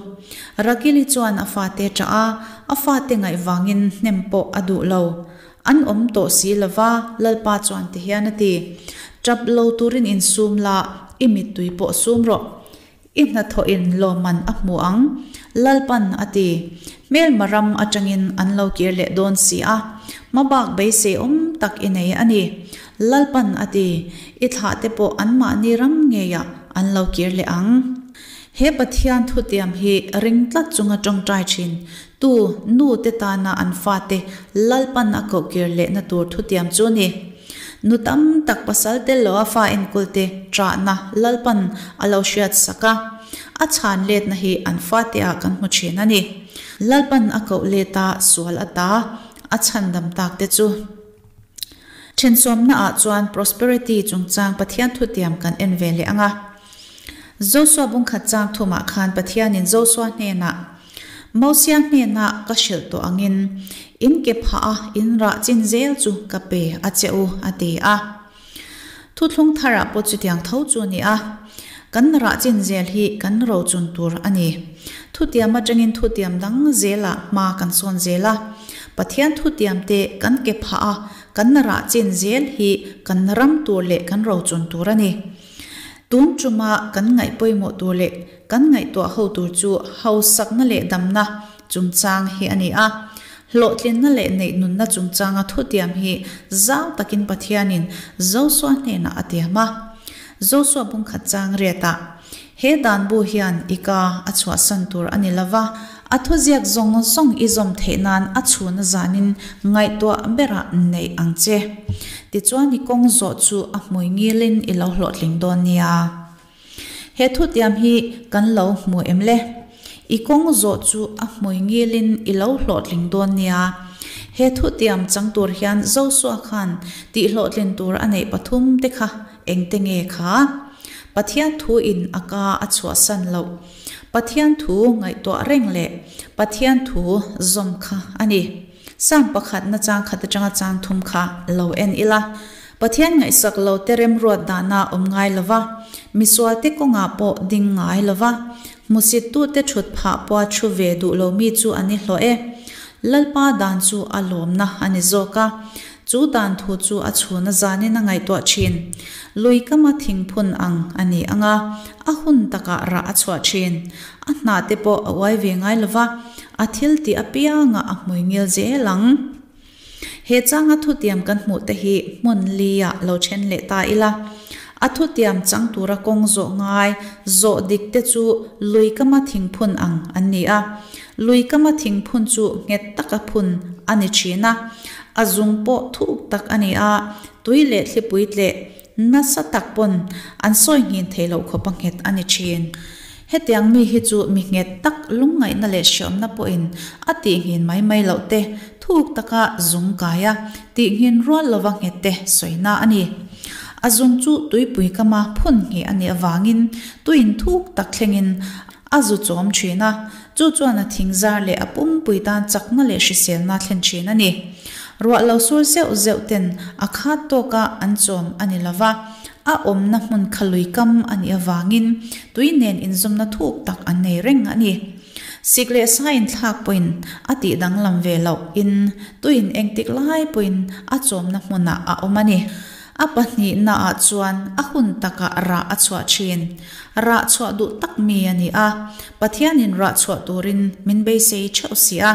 Rakili chuan a fate ṭah a, a fate ngaih vangin hnem pawh a duh lo. An awm tawh si lo va, Lalpa chuan ti hian a ti, Ṭap lo turin insum la, i mittui pawh sum rawh. I hnathawhin lawmman a hmu ang, Lalpan a ti. Hmelma ram atangin an lo kir leh dawn si a, hmabak beisei awm tak i nei a ni, Lalpan a ti. I thlahte pawh anmahni ram ngeiah an lo kir leh ang. He Pathian thutiam hi ring tlat chunga tawngtai thin tu nu te tana an fate Lalpan a koh kir lehna tur thutiam chu a ni. Nu tam tak pasal tel lo a fa enkawl te ṭahna Lalpan a lo hriat sak a, a chhan letna hi an fate ah kan hmu ṭhin a ni. Lalpan a koh let a sual ata a chhandam tak te chu. Ṭhensawmna ah chuan prosperity chungchang Pathian thutiam kan en ve leh ang a. Josua bungkhat chang thumah khan Pathianin Josua hnenah, Mosia hnenah ka hrilh tawh angin, in ke phah a in rah chin zel chu ka pe a che u, a ti a. Thuthlung tharah pawh chutiang tho chu a ni a. Kan rah chin zel hi kan rochun tur a ni. Thutiam atangin thutiam dang zelah hma kan sawn zel a. Pathian thutiam te kan ke phah a kan rah chin zel hi kan ram tur leh kan rochun tur a ni. Tun tuma kan ngaih pawimawh tur leh kan ngaihtuah ho tur chu hausakna leh damna chungchang hi a ni a. Hlawhtlinna leh neihnunna chungchanga thutiam hi zau takin Pathianin Josua hnenah a tiam a. Josua bungkhat chang riatah, He danbu hian i ka a chhuahsan tur a ni lova, a thuziak zawng zawng i zawm theih nan a chhuna zanin ngaihtuah berah neih ang che. Tichuan i kawng zawh chu a hmui ngilin i lo hlawhtling dawn nia. He thutiam hi kan lo hmu em le? I kawng zawh chu a hmui ngilin i lo hlawhtling dawn nia. He thutiam chang tur hian Josua khan tihhlawhtlin tur a neih pathum te kha engte nge kha? Pathian thu in a ka a chhuahsan loh. Pathian thu ngaihtuah reng leh Pathian thu zawm kha a ni. Psalm pakhat na chang khat atanga chang thum kha lo en ila. Pathian ngaihsak lo te remruat dahna awm ngai lova, misualte kawngah pawh ding ngai lova, hmusittute thut phah pawha thu ve duh lo mi chu an i hlawh e. Lalpa dan chu a lawmna a ni zawk a, chu dan thu chu a chhuna zanin a ngaihtuah thin. Lui kama thingphun ang a ni ang a, a hun takah rah a chhuah thin. A hnah te pawh a uai ve ngai lova. A thiltih apiangah a hmuingil zel ang. He changa thutiam kan hmuhte hi hmun li-ah lo then leh ta ila. A thutiam chang tura kawng zawh ngai zawh dik te chu lui kama thingphun ang an ni a. Lui kama thingphun chu nghet taka phun a ni thin a, a zung pawh thuk tak a ni a, tui leh thlipui tleh Nasa tak pawn an sawi nghin thei loh khawp a nghet a ni thin. Hetiang mi hi chu mi nghet tak lungngaihna leh hriawmna pawhin a tih nghin mai mai loh te, thuk taka zung kai a tih nghin rual lova nghet te sawina a ni. A zung chu tuipui kama phun ngheh a nih avangin tuiin thuk tak thlengin a zu chawm thin a, chu chuan a thing zar leh a pumpui tan chakna leh hriselna thlen thin a ni. Ruah lo sur zeuh zeuh ten a khat tawka an chawm a ni lova, a awmna hmun kha lui kam a nih avangin tui nen inzawmna thuk tak an nei reng a ni. Sik leh sa inthlak pawhin a tih danglam ve loh in tuiin engtik lai pawhin a chawmna hmunah a awm a ni. A pahnihnaah chuan a hun takah rah a chhuah thin. Rah chhuah duh tak mi a ni a, Pathianin rah chhuah turin min beisei theuh si a.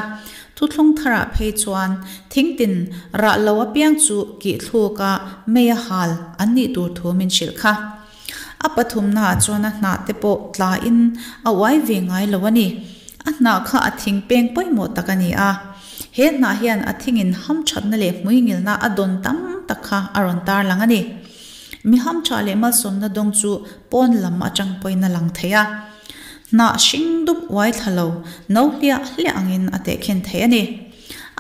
Thuthlung tharah phei chuan thingtin rah lo apiang chu kihthluk a mei a hal an nih tur thu min hrilh kha. A pathumnaah chuan a hnah te pawh tlain a uai ve ngai lo a ni. A hnah kha a thing peng pawimawh tak a ni a. He hnah hian a thingin hamthatna leh hmuingilna a dawn tam tak kha a rawn tarlang a ni. Mi hamtha leh malsawmna dawng chu pawn lam atang pawhin a lang thei a. Hnah hring dup uai thla lo, no hliah hliah angin a tehkhin thei a ni.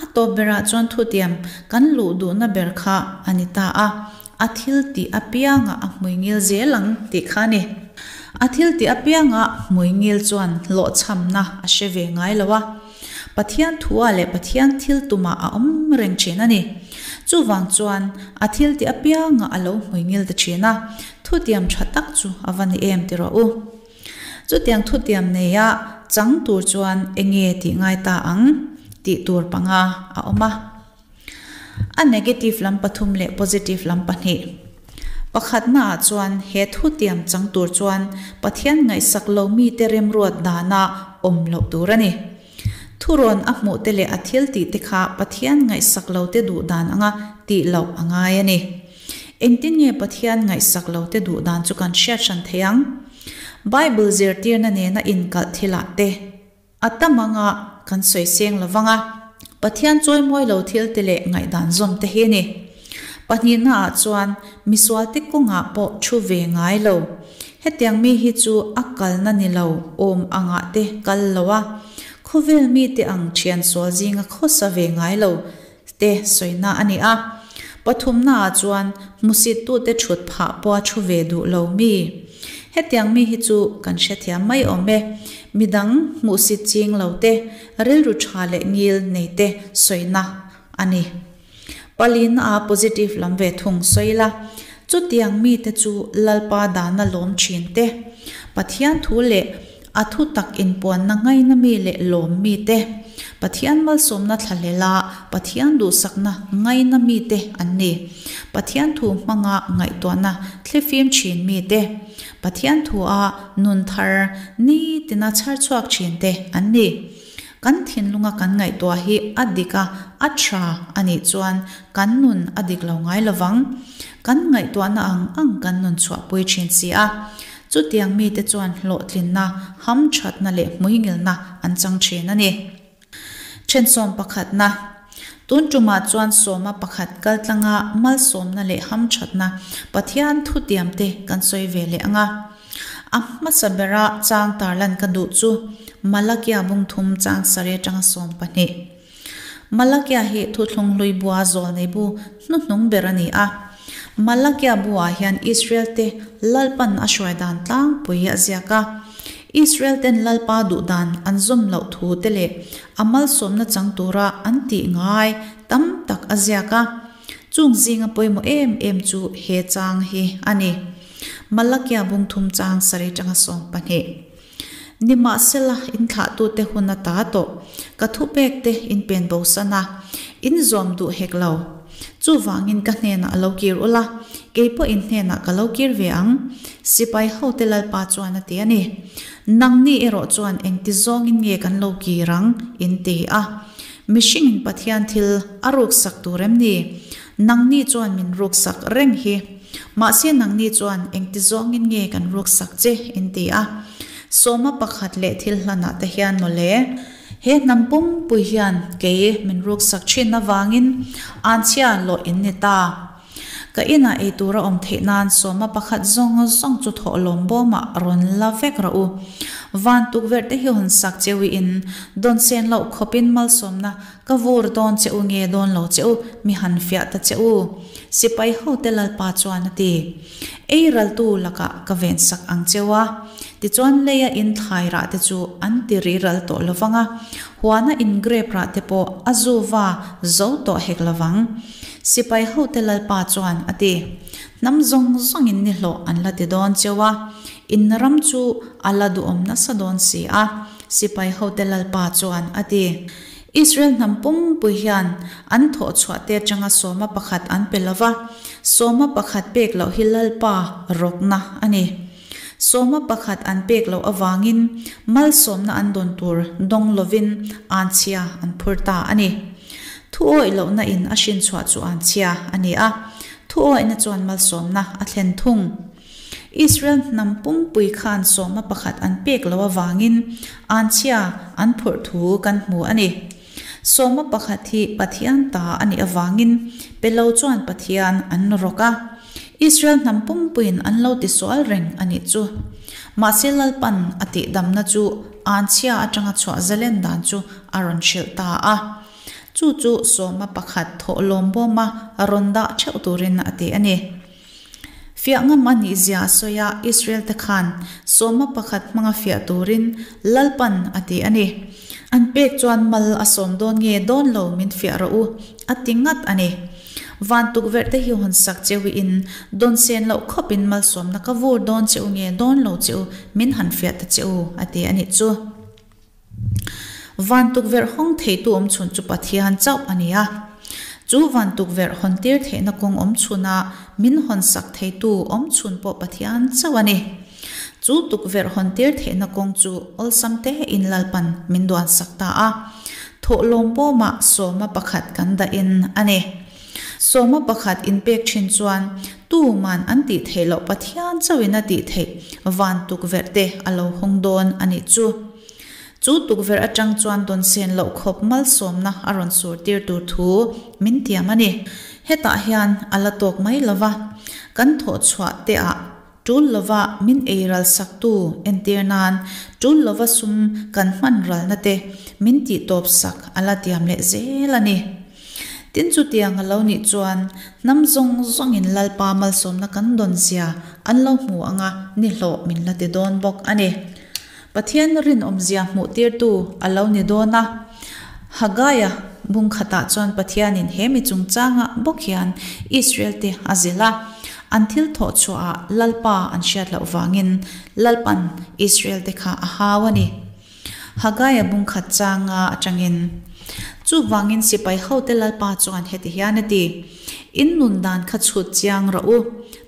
A tawp berah chuan thutiam kan luh duhna ber kha a ni ta a. A thil tih apiangah a hmuingil zel ang tih kha a ni. A thil tih apiangah hmuingil chuan hlawhchhamna a hre ve ngai lo a. Pathian thua leh Pathian thil tumah a awm reng thin a ni. Chuvang chuan a thil tih apiangah a lo hmuingil ta thin a, thutiam tha tak chu a va ni em ti rawh u. Chutiang thutiam neia chang tur chuan enge tih ngai ta ang tih tur panga a awm a. A negative lam pathum leh positive lam pahnih. Pakhatnaah chuan he thutiam chang tur chuan Pathian ngaihsak lo mite remruat dana awm loh tur a ni. Thurawn a hmuh te leh a thil tih te kha Pathian ngaihsak lo te duh dan anga tih loh a ngai a ni. Engtin nge Pathian ngaihsak lo te duh dan chu kan hriat hran thei ang? Bible zirtirna nena inkalh thilah te. A tam anga kan sawi seng lo vang a, Pathian chawimawi lo thil te leh ngaihdan zawm te hi a ni. Pahnihnaah chuan misualte kawngah pawh thu ve ngai lo. Hetiang mi hi chu a kalna ni lo awm angah te kal lo a, khawvel mite ang thian sual zinga khawsa ve ngai lo te sawina a ni a. Pathumnaah chuan hmusittute thut phah pawha thu ve duh lo mi. Hetiang mi hi chu kan hrethiam mai awm e. Midang hmuhsit ching lo te, rilru tha leh ngil nei te sawina a ni. Palina positive lam ve thung sawi la, chutiang mite chu Lalpa dana lawm thin te, Pathian thu leh A thu tak inpuanna ngaina mi leh lawm mi te, Pathian malsawmna thlahlela Pathian duhsakna ngaina mi te an ni. Pathian thu hmanga ngaihtuahna thlifim thin mi te, Pathian thua nun thar nitina chhar chhuak thin te an ni. Kan thinlunga kan ngaihtuah hi a dik a, a tha a nih chuan kan nun a dik lo ngai lovang. Kan ngaihtuahna ang ang kan nun chhuahpui thin si a. Chutiang mite chuan hlawhtlinna, hamthatna leh hmuingilna an chang thin a ni. Thensawm pakhatna, Tun tumah chuan sawma pakhat kaltlanga malsawmna leh hamthatna Pathian thutiamte kan sawi ve leh ang a. A hmasa bera chang tarlan ka duh chu Malakia bungthum chang sarih atanga 12. Malakia hi thuthlung hlui bua zawlnei bu hnuhnung ber a ni a. Malakia buah hian Israel te Lalpan a hruai dan tlangpui a ziak a. Israel ten Lalpa duh dan an zawm loh thu te leh a malsawmna chang tura an tih ngai tam tak a ziak a. Chung zinga pawimawh em em chu he chang hi a ni. Malakia bungthum chang sarih atanga 12. Nimahsela, in thlahtute hun a ta tawh. Ka thupekte in pen bosan a, in zawm duh hek lo. Chuvangin ka hnenah a lo kir ula, kei pawh in hnenah ka lo kir ve ang, sipai hote Lalpa chuan a ti a ni. Nangni erawh chuan engti zawngin nge kan lo kir ang? in ti a. Mihringin Pathian thil a ruksak tur em ni? Nangni chuan min ruksak reng hi. Mahse nangni chuan engti zawngin nge kan ruksak che? in ti a. Sawma pakhat leh thil hlanah te hian mawle. He hnam pumpui hian kei min ruksak thin avangin anchhia lawh in ni ta. Ka inah ei tur a awm theih nan sawma pakhat zawng zawng chu thawhlawm bawmah rawn la vek rawh u. Van tukverh te hi hawn sak cheu in dawn sen loh khawpin malsawmna ka vur dawn che u nge dawn lo che u mi han fiah ta che u. Sipai hote Lalpa chuan a ti. Ei raltu lakah ka vensak ang cheu a. Tichuan leia in thlai rah te chu an ti ri ral tawh lo vang a, huana in grep rah te pawh a zu va zo tawh hek lo vang. Sipai hote Lalpa chuan a ti. Hnam zawng zawngin nihlawh an la ti dawn cheu a, in ram chu a la duhawm nasa dawn si a, sipai hote Lalpa chuan a ti. Israel hnam pumpui hian an thawh chhuah te atanga sawma pakhat an pe lo va, sawma pakhat pek loh hi Lalpa rawkna a ni. Sawma pakhat an pek loh avangin malsawmna an dawn tur dawng lovin anchhia an phur ta a ni. Thuawih lohna in a hrinchhuah chu anchhia a ni a, thuawihna chuan malsawmna a thlen thung. Israel hnam pumpui khan sawma pakhat an pek loh avangin anchhia an phurh thu kan hmu a ni. Sawma pakhat hi Pathian ta a nih avangin pe lo chuan Pathian an rawk a. Israel hnam pumpuiin an lo tisual reng a nih chu. Mahse Lalpan a tihdamna chu anchhia atanga chhuah zalen dan chu a rawn hrilh ta a. Chu chu sawma pakhat thawhlawm bawma rawn dah theuh turin a ti a ni. Fiah ngam a nih zia a sawi a, Israel te khan sawma pakhat hmanga fiah turin Lalpan a ti a ni. An pek chuan mal a sawm dawn nge dawn lo min fiah rawh u, a ti ngat a ni. Van tukverh te hi hawn sak cheu in dawn sen loh khawp in malsawmna ka vur dawn cheu nge dawn lo cheu min han fiah ta cheu, a ti a nih chu. Van tukverh hawng theitu awm chhun chu Pathian chauh a ni a. Chu van tukverh hawn tir theihna kawng awm chhuna min hawn sak theitu awm chhun pawh Pathian chauh a ni. Chu tukverh hawn tir theihna kawng chu awlsam te in Lalpan min duan sak ta a. Thawhlawm pawmah sawma pakhat kan dahin a ni. Sawma pakhat inpek thin chuan tuman an tih theih loh Pathian chauhin a tih theih van tukverh te a lo hawng dawn a nih chu. Chu tukverh atang chuan dawnsen loh khawp malsawmna a rawn sur tir tur thu min tiam a ni. Hetah hian a la tawk mai lova, kan thawh chhuah te ah Tul lova min ei ral saktu entir nan tul lova sum kan hman ralna te min tih tawp sak a la tiam leh zel a ni. Tin chutiang a lo nih chuan hnam zawng zawngin Lalpa malsawmna kan dawn zia an lo hmu anga nihlawh min la ti dawn bawk a ni. Pathian rinawmzia hmuh tirtu a lo ni dawn a. Hagaia bung khatah chuan Pathianin he mi chungchangah bawk hian Israel-te a zilh a. An thil thawh chhuahah Lalpa an hriat loh vangin Lalpan Israel-te kha a hau a ni. Hagaia bung khat changa atangin, Chuvangin sipai hote Lalpa chuan heti hian a ti, In nun dan kha chhut chiang rawh u,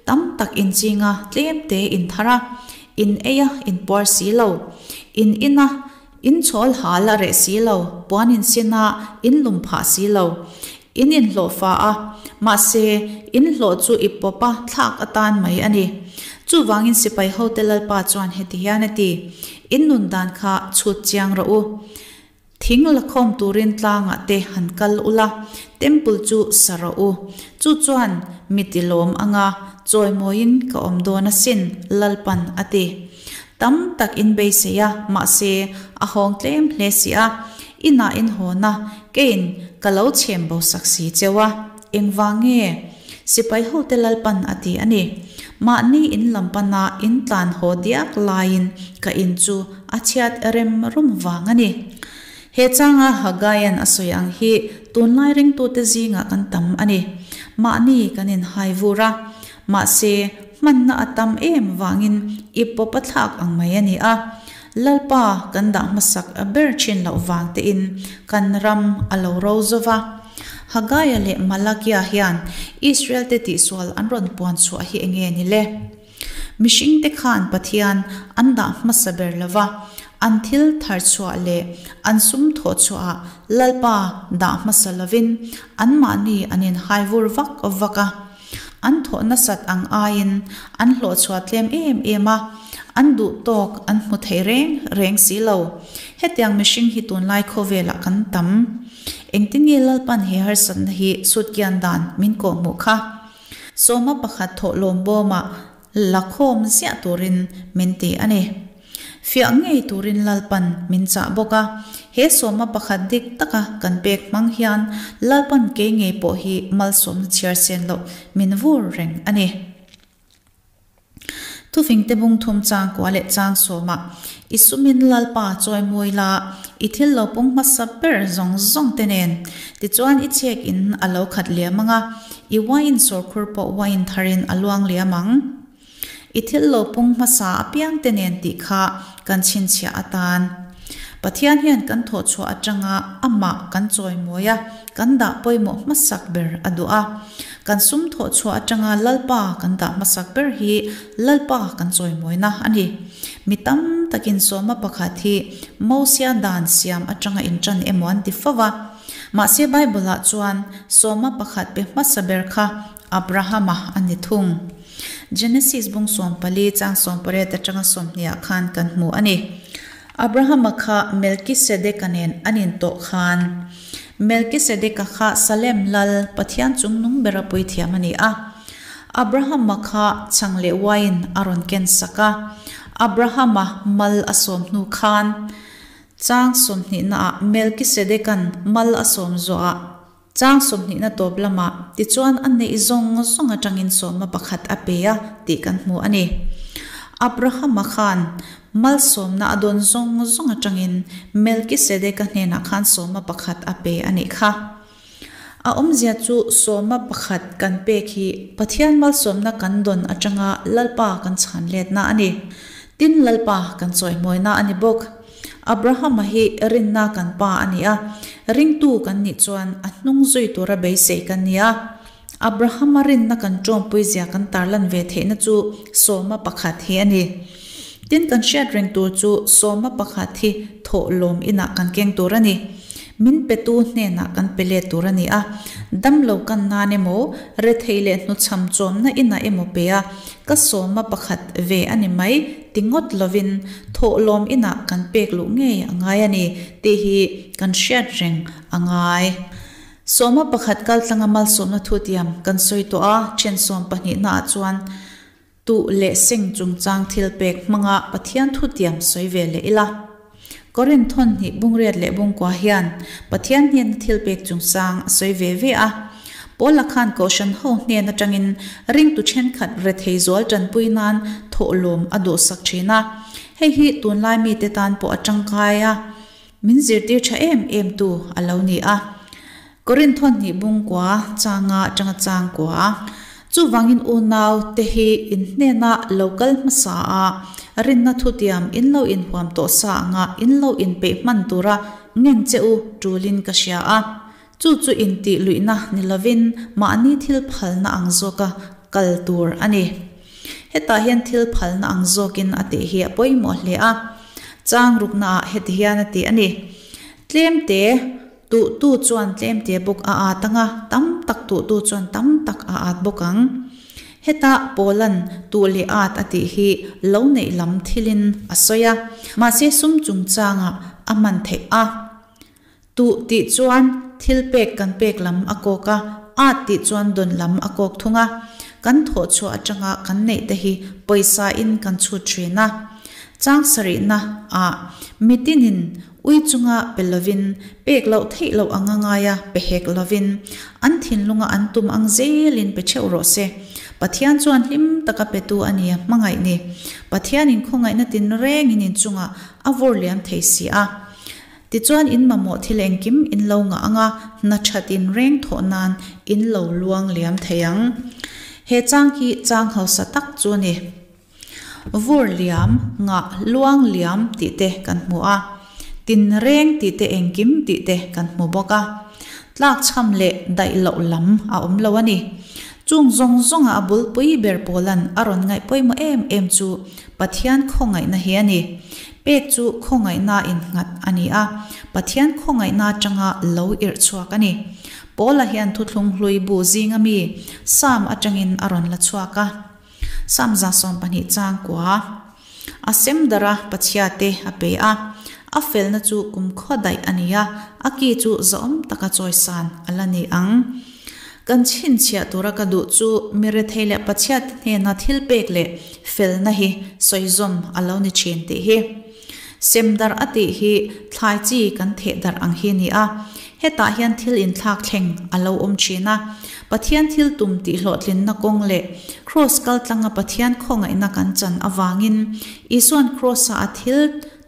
tam tak inching a, tlem te inthar a, In ei a, in puar si lo. In in a, in chhawl hal a reh si lo, puan in sin a, in lum phah si lo. In inhlawh fa a, mahse, in hlawh chu i pawp a, thlak atan mai a ni. Chuvangin sipai hote Lalpa chuan heti hian a ti, In nun dan kha chhut chiang rawh u. Thing la khawm turin tlangah te han kal ula, temple chu sa rawh u. Chu chuan mi ti lawm anga chawimawiin ka awm dawn asin, Lalpan a ti. Tam tak in beisei a, mahse a hawng tlem hle si a. Inah in hawn a, keiin ka lo chhem bo sak si cheu a. Engvang nge? Sipai hote Lalpan a ti a ni. Mahni in lam pana in tlan haw diak laiin ka in chu a chhiat rem rum vang a ni. He changa Hagaian a sawi ang hi tunlai ringtute zingah kan tam a ni. Mahni kan inhai vur a, mahse hmanna a tam em vangin i pawp a thlak ang mai a ni a. Lalpa kan dah hmasak ber thin loh vang tein kan ram a lo ro zo va. Hagaia leh Malakia hian Israel-te tihsual an rawn puan chhuah hi enge ni le? Mihringte khan Pathian an dah hmasa ber lo va, an thil thar chhuah leh an sum thawh chhuahah Lalpa dah hmasa lovin anmahni an inhai vur vak vak a. An thawh nasat ang aiin an hlawhchhuah tlem em em a, an duh tawk an hmu thei reng reng si lo. Hetiang mihring hi tunlai khawvelah kan tam. Engtin nge Lalpan he harsatna hi sutkian dan min kawhhmuh kha? Sawma pakhat thawhlawm bawmah la khawm ziah turin min ti a ni. Fiah ngei turin Lalpan min chah bawk a, he sawma pakhat dik taka kan pek hmang hian Lalpan kei ngei pawh hi malsawmna chhiar sen loh min vur reng a ni. Thufingte bung thum chang kua leh chang sawmah, I sumin Lalpa chawi mawi la, i thil lo pung hmasa ber zawng zawng te nen, tichuan i chek in a lo khat liam ang a, i uain sawrkhur pawh uain tharin a luang liam ang. I thil lo pung hmasa apiang te nen tih kha kan chhinchhiah atan. Pathian hian kan thawhchhuah atanga amah kan chawimawi a, kan dah pawimawh hmasak ber a duh a. Kan sum thawhchhuah atanga Lalpa kan dah hmasak ber hi Lalpa kan chawimawina a ni. Mi tam takin sawma pakhat hi Mosia dan siam atanga intan emaw an ti fo va. Mahse Bible-ah chuan sawma pakhat pe hmasa ber kha Abrahama a ni thung. Genesis bung 14 chang 18 atanga 20 ah khan kan hmu a ni. Abrahama kha Melkisedeka nen an intawh khan, Melkisedeka kha Salem lal, Pathian chungnung bera puithiam a ni a. Abrahama kha chhang leh uaiin a rawn ken sak a. Abrahama mal a sawm hnu khan, chang 20 ah Melkisedekan mal a sawm zawhah, Chang 20na tawp lamah tichuan a neih zawng zawng atangin sawmna pakhat a pe a tih kan hmu a ni. Abrahama khan malsawmna a dawn zawng zawng atangin Melkisedeka hnenah khan sawmna pakhat a pe a nih kha. A awmzia chu sawmna pakhat kan pek hi Pathian malsawmna kan dawn atanga Lalpa kan chhan letna a ni. Tin, Lalpa kan chawihmawina a ni bawk. Abrahama hi rinna kan pa a ni a, ringtu kan nih chuan a hnung zui tura beisei kan ni a. Abrahama rinna kan ṭawmpui zia kan tarlan ve theihna chu sawma pakhat hi a ni. Tin, kan hriat reng tur chu sawma pakhat hi thawhlawm inah kan keng tur a ni. Min petu hnenah kan pe let tur a ni a, damlo kan nan emaw, rethei leh hnuchham chawmna inah emaw pe a, ka sawma pakhat ve a ni mai ti ngawt lovin thawhlawm inah kan pek luh ngei a ngai a ni tih hi kan hriat reng a ngai. Sawma pakhat kaltlanga malsawmna thutiam kan sawi tawh a, then sawm pahnihnaah chuan Tuh leh seng chungchang thil pek hmanga Pathian thutiam sawi ve leh ila. Korinth thawn hnih bungriat leh bungkua hian Pathian hnena thil pek chungchang a sawi ve ve a. Paula khan Kohhran ho hnen atangin ringtu thenkhat rethei zual tanpui nan thawhlawm a duhsak thin a. Hei hi tunlai mite tan pawh a tangkai a, min zirtir tha em em tu a lo ni a. Korinth thawn hnih bungkua changa atanga changkua. Chuvangin unau te hi in hnena lo kal hmasa a, rinna thutiam in lo inhuam tawh sa anga in lo inpeih hman tura ngen che u tulin ka hria a. Chu chu intih luihna ni lovin mahni thil phalna ang zawka kal tur a ni. Hetah hian thil phalna ang zawkin a tih hi a pawimawh hle a. Chang ruknaah heti hian a ti a ni. Tlemte Tuhtu chuan tlemte bawk a at ang a, tam tak tuhtu chuan tam tak a at bawk ang. Heta Paula'n tuh leh at a tih hi lo neih lam thilin a sawi a, mahse sum chungchangah a hman theih a. Tuh tih chuan thil pek kan pek lam a kawk a, at tih chuan dawn lam a kawk thung a. Kan thawhchhuah atanga kan neih te hi pawisa in kan chhut thin a. Chang sarihna ah mitinin Ui chunga pe lovin, pek loh theih loh anga ngaia pe hek lovin, an thinlunga an tum ang zelin pe theuh rawh se. Pathian chuan hlim taka petu a nia hmangaih ni. Pathianin khawngaihna tinrengin in chungah a vawr liam thei si a. Tichuan in mamawh thil engkim in lo ngah anga hna that in reng thawh nan in lo luang liam thei ang. He chang hi chang hausa tak chu a ni. Vur liam, ngah, luang liam tih te kan hmu a, tinreng tih te engkim tih te kan hmu bawk a. Tlakchham leh daih loh lam a awm lo a ni. Chung zawng zawnga a bulpui ber Paula'n a rawn ngaih pawimawh em em chu Pathian khawngaihna hi a ni. Pek chu khawngaihnaa innghat a ni a, Pathian khawngaihna atanga lo irh chhuak a ni. Paula hian thuthlung hlui bu zinga mi Sam atangin a rawn la chhuak a. Sam 12 chang kua a sem darh a, Pathiate a pe a. A felna chu kumkhua daih a ni a, a ki chu zahawm taka chawisan a la ni ang. Kan chhinchhiah tura ka duh chu mi rethei leh Pathiate hnena thil pek leh felna hi sawizawm a lo ni thin tih hi. Sem darh a tih hi thlai chi kan theh darh ang hi a ni a, hetah hian thil inthlak thleng a lo awm thin a. Pathian thil tum tih hlawhtlinna kawng leh Kraws kaltlanga Pathian khawngaihna kan chan avangin Isuan Kraws-a a thil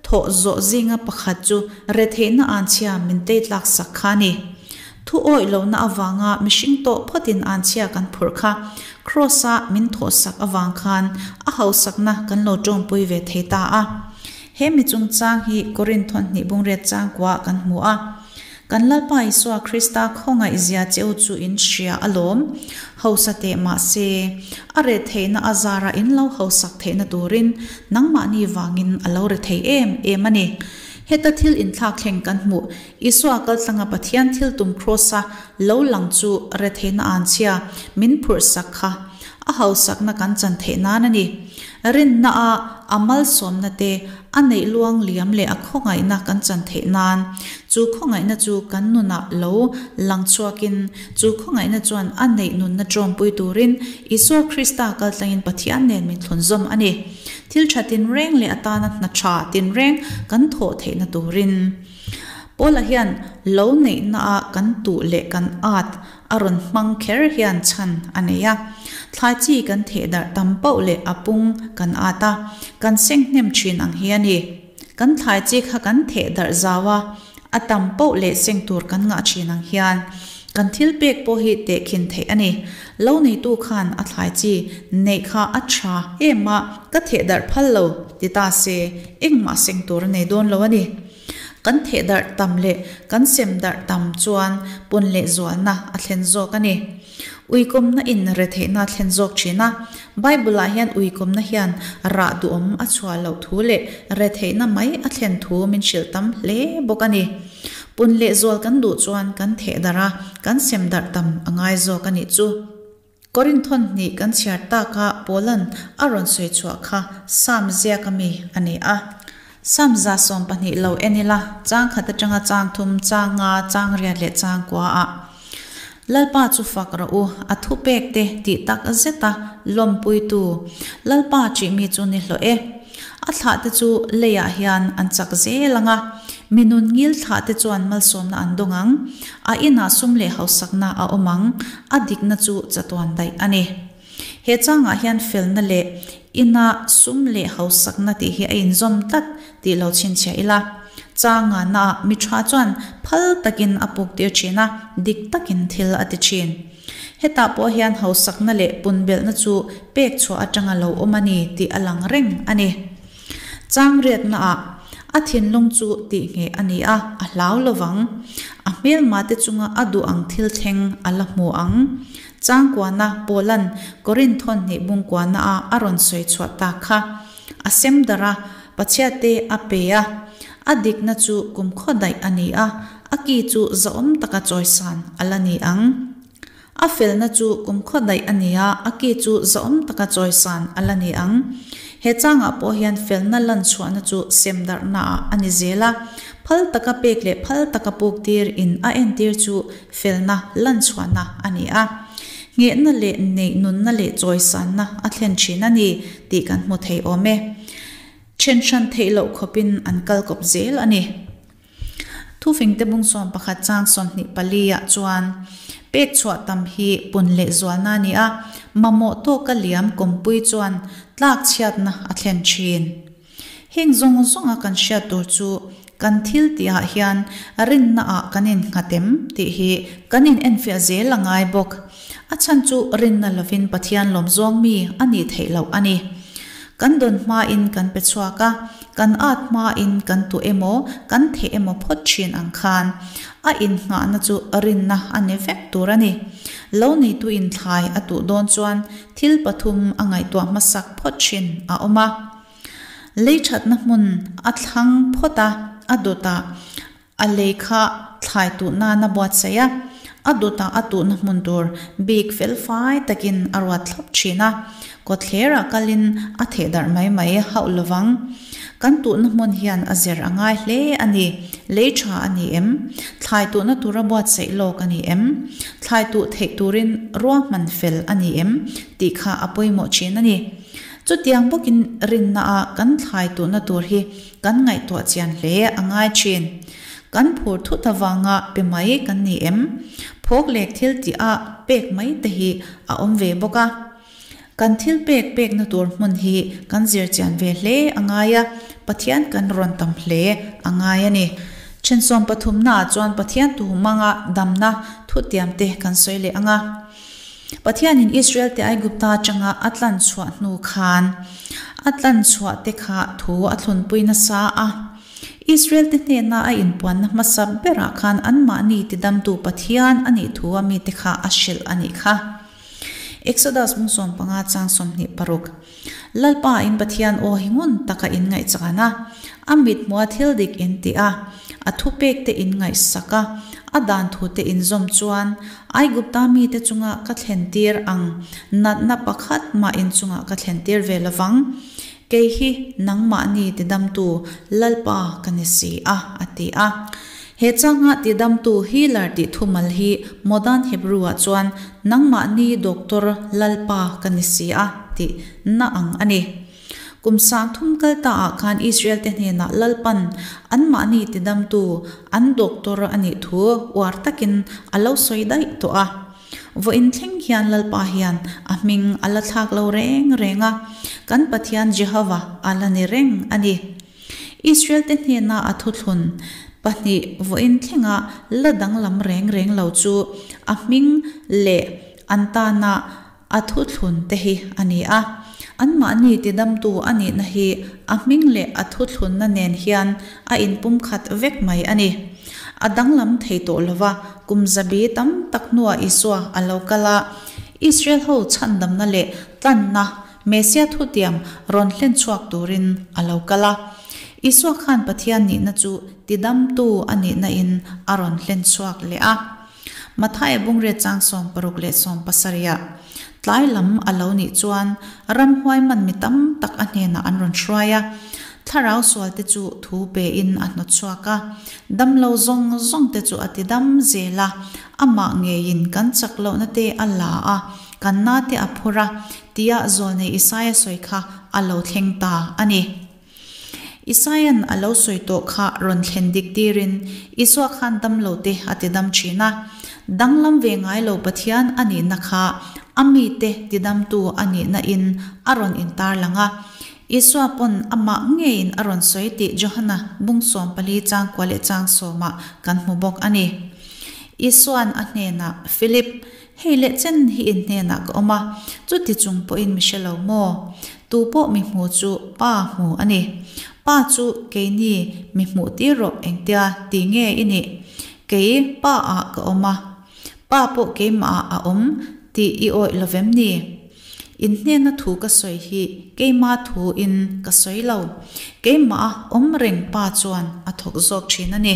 thawh zawh zinga pakhat chu retheihna anchhia min teitlak sak kha a ni. Thu awih lohna avanga mihring tawh phawtin anchhia kan phurh kha Kraws-a min thawh sak avang khan a hausakna kan lo tawngpui ve thei ta a. He mi chungchang hi Korinth thawhnih bungriat changkuaah kan hmu a. Kan Lalpa Isua Krista khawngaih zia cheu chu in hria alawm. Hausa teh mah se, a reh theihna a zara in lo hausak theihna turin nangmahni vangin a lo re thei em em a ni. Heta thil inthlak thleng kan hmuh Isua kaltlanga Pathian thil tum Kraws-a lo lang chu retheihna anchhia min phurhsak kha a hausakna kan chan theih nan a ni. Rinna a a malsawmna te, a neih luang liam leh a khawngaihna kan chan theih nan, chu khawngaihna chu kan nunah lo lang chhuakin, chu khawngaihna chuan a neih nunna tawmpui turin Isua Krista kaltlangin Pathian nen min thlunzawm a ni. Thil tha tinreng leh atana hna tha tinreng kan thawh theihna turin. Paula hian lo neihnaah kan tuh leh kan at a rawn hmang kher hian chhan a nei a. Thlai chi kan theh darh tam poh leh a pung kan at a, kan seng hnem thin ang hi a ni. Kan thlai chi kha kan theh darh zau a, a tam poh leh seng tur kan ngah thin ang hian kan thil pek pawh hi tehkhin theih a ni. Lo neitu khan a thlai chi neih kha a tha em a, ka theh darh phal lo ti ta se engmah seng tur a nei dawn lo a ni. Kan theh darh tam leh kan sem darh tam chuan pun leh zualna a thlen zawk a ni. Uikawmna in retheihna a thlen zawk thin a. Bible ah hian uikawmna hian rah duhawm a chhuah loh thu leh retheihna mai a thlen thu min hrilh tam hle bawk a ni. Pun leh zual kan duh chuan kan theh darh a, kan sem darh tam a ngai zawk a nih chu. Korinth hnih kan chhiar tak a Paula'n a rawn sawi chhuah kha Sam ziak ami a ni a. Sam 12 lo en ila, chang khat atanga chang thum, chang nga, chang riat leh chang kua ah. Lalpa chu fak rawh u, a thu pek te tih tak zet a lawmpuitu Lalpa ṭih mi chu ni hlawh e. A thlah te chu leiah hian an chak zel ang a, mi nun ngil thlah te chuan malsawmna an dawng ang, a inah sum leh hausakna a awm ang, a dikna chu chatuan daih a ni. He changah hian felna leh ina sum leh hausakna tih hi a inzawm tlat tih lo chhinchhiah ila. Changa naah mi tha chuan phal takin a puk tir thin a, dik takin thil a ti thin. Hetah pawh hian hausakna leh punbelhna chu pek chhuah atanga lo awm a ni tih a lang reng a ni. Chang riatnaah a thinlung chu tihngheh a ni a, a hlau lovang. A hmelmate chunga a duh ang thil thleng a la hmu ang. Changkuana Paula'n Korinth thawhnih bungkuana-a a rawn sawi chhuah tak kha a sem darh a, Pathiate a pe a. A dikna chu kumkhaw daih a ni a, a ki chu zahawm taka chawisan a la ni ang. A felna chu kumkhaw daih a ni a, a ki chu zahawm taka chawisan a la ni ang. He changah pawh hian felna lan chhuahna chu sem darhnaah a ni zel a, phal taka pek leh phal taka puktir in a entir chu felna lan chhuahna a ni a. Nghehna leh neih nunna leh chawisanna a thlen thin a ni tih kan hmu thei awm e. Then hran theih loh khawpin an kal kawp zel a ni. Thufingte bung 11 chang 24 ah chuan pek chhuah tam hi pun leh zualna a ni a, mamawh tawka liam kawmpui chuan tlak chhiatna a thlen thin. Heng zawng zawnga kan hriat tur chu kan thil tihah hian rinna ah kan innghat em tih hi kan in enfiah zel a ngai bawk. A chhan chu rinna lovin Pathian lawmzawng mi a nih theih loh a ni. Kan dawn hmain kan pe chhuak a, kan at hmain kan tuh emaw, kan theh emaw phawt thin ang khan a innghahna chu rinna a ni vek tur a ni. Lo neituin thlai a tuh dawn chuan thil pathum a ngaihtuah hmasak phawt thin a awm a. Lei thatna hmun a thlang phawt a, a dawtah A lei kha thlai tuh nan a buatsaih a, a dawtah a tuhna hmun tur bik fel fai takin a ruat thlap thin a, kawtthlerah kalin a theh darh mai mai hauh lovang. Kan tuhna hmun hian a zir a ngai hle a ni. Lei tha a ni em? Thlai tuhna tura buatsaih lawk a ni em? Thlai tuh theih turin ruahman fel a ni em? tih kha a pawimawh thin a ni. Chutiang bawkin rinnaah kan thlai tuhna tur hi Kan ngaihtuah chian hle a ngai thin. Kan phur thut avanga pe mai kan ni em? Phawk lek thil tih a pek mai te hi a awm ve bawk a. Kan thil pek pekna tur hmun hi kan zir chian ve hle a ngai a, Pathian kan rawn tam hle a ngai a ni. Thensawm pathumnaah chuan Pathian tu hmanga damna thutiam te kan sawi leh ang a. Pathianin Israelte Aigupta atanga a tlan chhuah hnu khan a tlan chhuah te kha thu a thlunpui nasa a. Israelte hnena a inpuanna hmasa berah khan anmahni tidamtu Pathian a nih thu a mite kha a hrilh a nih kha. Exodus bung 15 chang 26. Lalpa in Pathian aw hi ngun taka in ngaihchhan a, a mithmua thil dik in ti a, a thupek te in ngaihsak a, a dan thu te in zawm chuan Aigupta mite chunga ka thlentir ang natna pakhat mah in chungah ka thlentir ve lovang. Kei hi nangmahni tidamtu Lalpa ka ni si a, a ti a. He changa tidamtu healer tih thumal hi Modern Hebrew-ah chuan nangmahni doctor Lalpa ka ni si a tih na ang a ni. Kum 3000 kal taah khan Israel-te hnenah Lalpan anmahni tidamtu an doctor a nih thu uar takin a lo sawi daih tawh a. Vawiin thleng hian Lalpa hian a hming a la thlak lo reng reng a, kan Pathian Jehovah a la ni reng a ni. Israel-te hnena a thuthlun pahnih vawiin thlenga la danglam reng reng lo chu a hming leh an tana a thuthlun te hi a ni a. Anmahni tidamtu a nihna hi a hming leh a thuthlunna nen hian a inpumkhat vek mai a ni. A danglam thei tawh lova, kum zabi tam tak hnuah Isua a lo kal a, Israel-ho chhandamna leh tlanna Messia thutiam rawn hlen chhuak turin a lo kal a. Isua khan Pathian nihna chu tidamtu a nihna in a rawn hlen chhuak leh a. Mathaia bungriat chang 60 leh 70 ah tlai lam a lo nih chuan ramhuai man mi tam tak a hnenah an rawn hruai a. Thlarau sual te chu thu pe in a hnawt chhuak a. Damlo zawng zawng te chu a tidam zel a. Amah ngeiin kan chak lohna te a la a. Kan nate a phur a, tia zawlnei Isaia sawi kha a lo thleng ta a ni. Isaia'n a lo sawi tawh kha rawn thlen dik tirin Isua khan damlote a tidam thin a. Danglam ve ngai lo Pathian a nihna kha a mite tidamtu a nihna in a rawn intarlang a. Isua pawn amah ngeiin a rawn sawi tih Johana bung 14 chang kua leh chang sawmah kan hmu bawk a ni. Isua'n a hnenah, Philip, Hei leh chen hi in hnenah ka awm a, chuti chung pawhin mi hre lo maw? Tu pawh mi hmu chu Pa hmu a ni. Pa chu keini mi hmuh tir rawh engtia ti nge i nih? Kei Pa ah ka awm a, Pa pawh keimah ah a awm tih i awih lo vem ni? In hnena thu ka sawi hi keima thu in ka sawi lo, keimah a awm reng Pa chuan a thawk zawk thin a ni.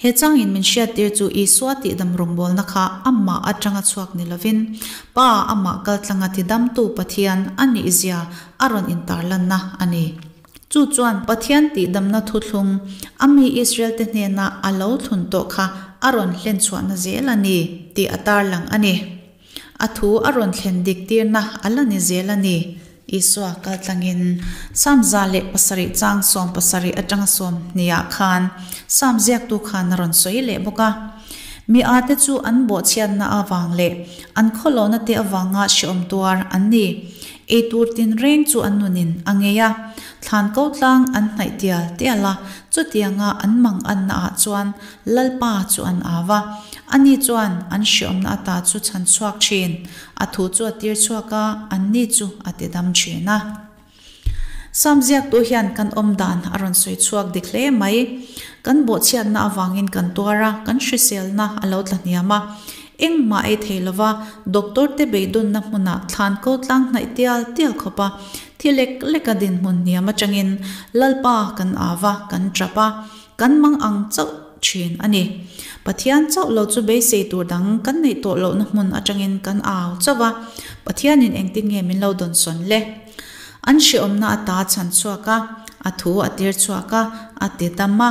He changin min hriattir chu Isua tihdam rawngbawlna kha amah atanga chhuak ni lovin, Pa amah kaltlanga tidamtu Pathian a nihzia a rawn intarlanna a ni. Chu chuan Pathian tihdamna thuthlung a mi Israelte hnena a lo thlun tawh kha a rawn hlenchhuahna zel a ni tih a tarlang a ni. A thu a rawn thlen dik tirna a la ni zel a ni. Isua kal tlangin Psalm 107 chang 70 atanga 20 ah khan Psalm ziaktu khan a rawn sawi leh bawk a. Mi ate chu an bawhchhiatna avang leh an khawlohna te avanga hreawm tuar an ni. Eitur tinreng chu an nunin a ngei a, thlan ko tlang an hnaih tial tial a, chutianga an mang anna ah chuan Lalpa chu an au a, ani chuan an hreawmna ata chu chhan chhuak thin. A thu chu a tir chhuak a, anni chu a ti dam thin a. Sam ziaktu hian kan awm dan a rawn sawi chhuak dik hle mai. Kan bawhchhiatna avangin kan tuar a, kan hriselna a lo tla hniam a. Engmah ei thei lova doctor te beidawnna hmunah thlan ko tlang hnaih tial tial khawp a, thi lek leka dinhmun hniam atangin Lalpa kan au a, kan tap a, kan mang ang chauh thin a ni. Pathian chauh lo chu beisei tur dang kan neih tawh lohna hmun atangin kan au chauh a, Pathianin engtin nge min lo dawnsawn le? An hreawmna ata chhan chhuak a, a thu a tir chhuak a, a ti dam a,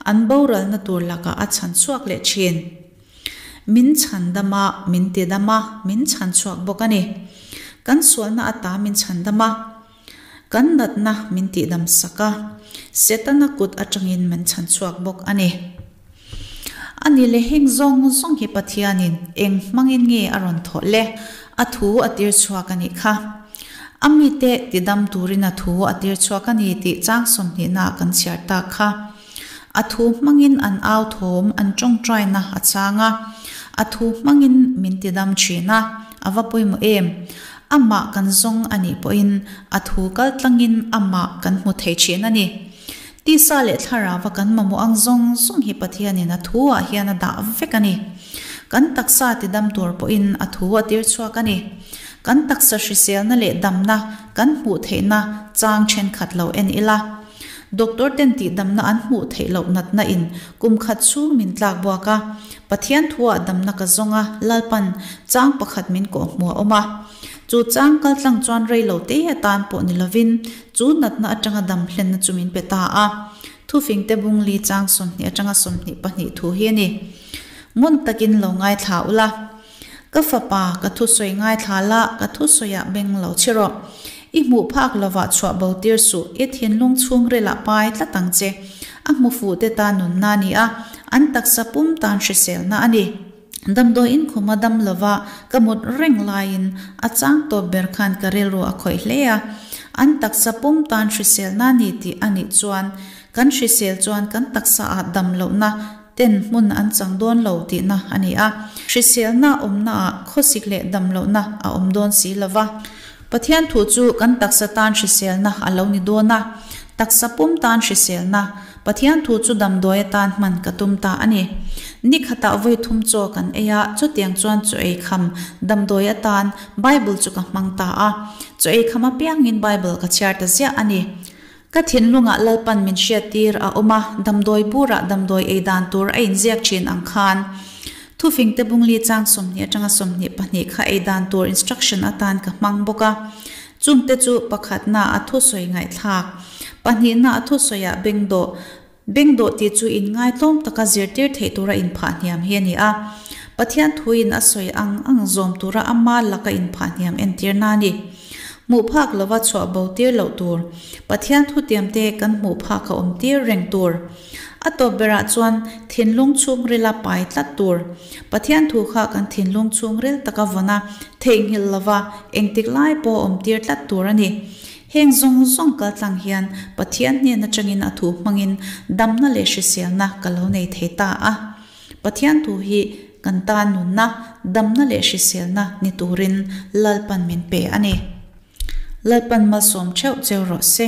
an boralna tur lakah a chhan chhuak leh thin. Min chhan dam a, min ti dam a, min chhan chhuak bawk a ni. Kan sualna ata min chhan dam a, kan natna min tihdam sak a, Setana kut atangin min chhan chhuak bawk a ni. A ni leh heng zawng zawng hi Pathianin eng hmangin nge a rawn thawh le? A thu a tir chhuak a nih kha. A mite tidam turin a thu a tir chhuak a ni tih chang sawmhnihnaah kan chhiar tak kha. A thu hmangin an au thawm an tawngtaina a chang a, a thu hmangin min tidam thin a, a va pawimawh em? Amah kan zawng a nih pawhin a thu kaltlangin amah kan hmu thei thin a ni. Tisa leh thlarauva kan mamawh ang zawng zawng hi Pathianin a thu ah hian a dah vek a ni. Kan taksa tidam tur pawhin a thu a tir chhuak a ni. Kan taksa hriselna leh damna kan hmuh theihna chang thenkhat lo en ila. Doctor ten tihdamna an hmuh theih loh natna in kum khat chhung min tlak buak a. Pathian thu ah damna ka zawng a, Lalpan chang pakhat min kawh hmuh a awm a. Chu chang kaltlang chuan rei lo te atan pawh ni lovin Chu natna atanga dam hlenna chu min pe ta a. Thufingte bungli chang 20 atanga 22 thu hi a ni. Ngun takin lo ngaithla ula. Ka fapa, ka thusawi ngaithla la, ka thusawiah beng lo chhi rawh. I hmuh phak lovah chhuah bo tir suh, i thinlung chhungrilah pai tlat ang che. A hmu fuh te tan nunna a ni a, an taksa pum tan hriselna a ni. Damdawi inkhuma dam lova ka mut reng laiin a chang tawp ber khan ka rilru a khawih hle a. An taksa pum tan hriselna ni tih a nih chuan kan hrisel chuan kan taksa ah dam lohna ten hmun an chang dawn lo tihna a ni a. Hriselna awmna ah khawsik leh dam lohna a awm dawn si lova. Pathian thu chu kan taksa tan hriselna a lo ni dawn a, taksa pum tan hriselna Pathian thu chu damdawi atan hman ka tum ta a ni. Ni khatah vawi thum chaw kan ei a, chutiang chuan chaw ei kham damdawi atan Bible chu ka hmang ta a. Chaw ei kham apiangin Bible ka chhiar ta ziah a ni. Ka thinlungah Lalpan min hriattir a awm a, damdawi burah damdawi ei dan tur a inziak thin ang khan Thufingte bungli chang 20 atanga 22 kha ei dan tur instruction atan ka hmang bawk a. Chungte chu pakhatna a thusawi ngaihthlak, pahnihna a thusawiah bengdawh, bengdawh tih chu inngaitlawm taka zirtir theih tura inphah hniam hi a ni a. Pathian thuin a sawi ang ang zawm tura ama laka inphah hniam entirna a ni. Hmuh phak lova chhuah bo tir loh tur, Pathian thutiamte kan hmuh phak a awm tir reng tur. A tawp berah chuan thinlung chhungrila pai tlat tur. Pathian thu kha kan thinlung chhungril taka vawn a, theihnghilh lova engtik lai pawh awm tir tlat tur a ni. Heng zawng zawng kaltlang hian Pathian hnen atangin a thu hmangin damna leh hriselna ka lo nei thei ta a. Pathian thu hi kan tan nunna, damna leh hriselna ni turin Lalpan min pe a ni. Lalpan malsawm theuh cheu rawh se.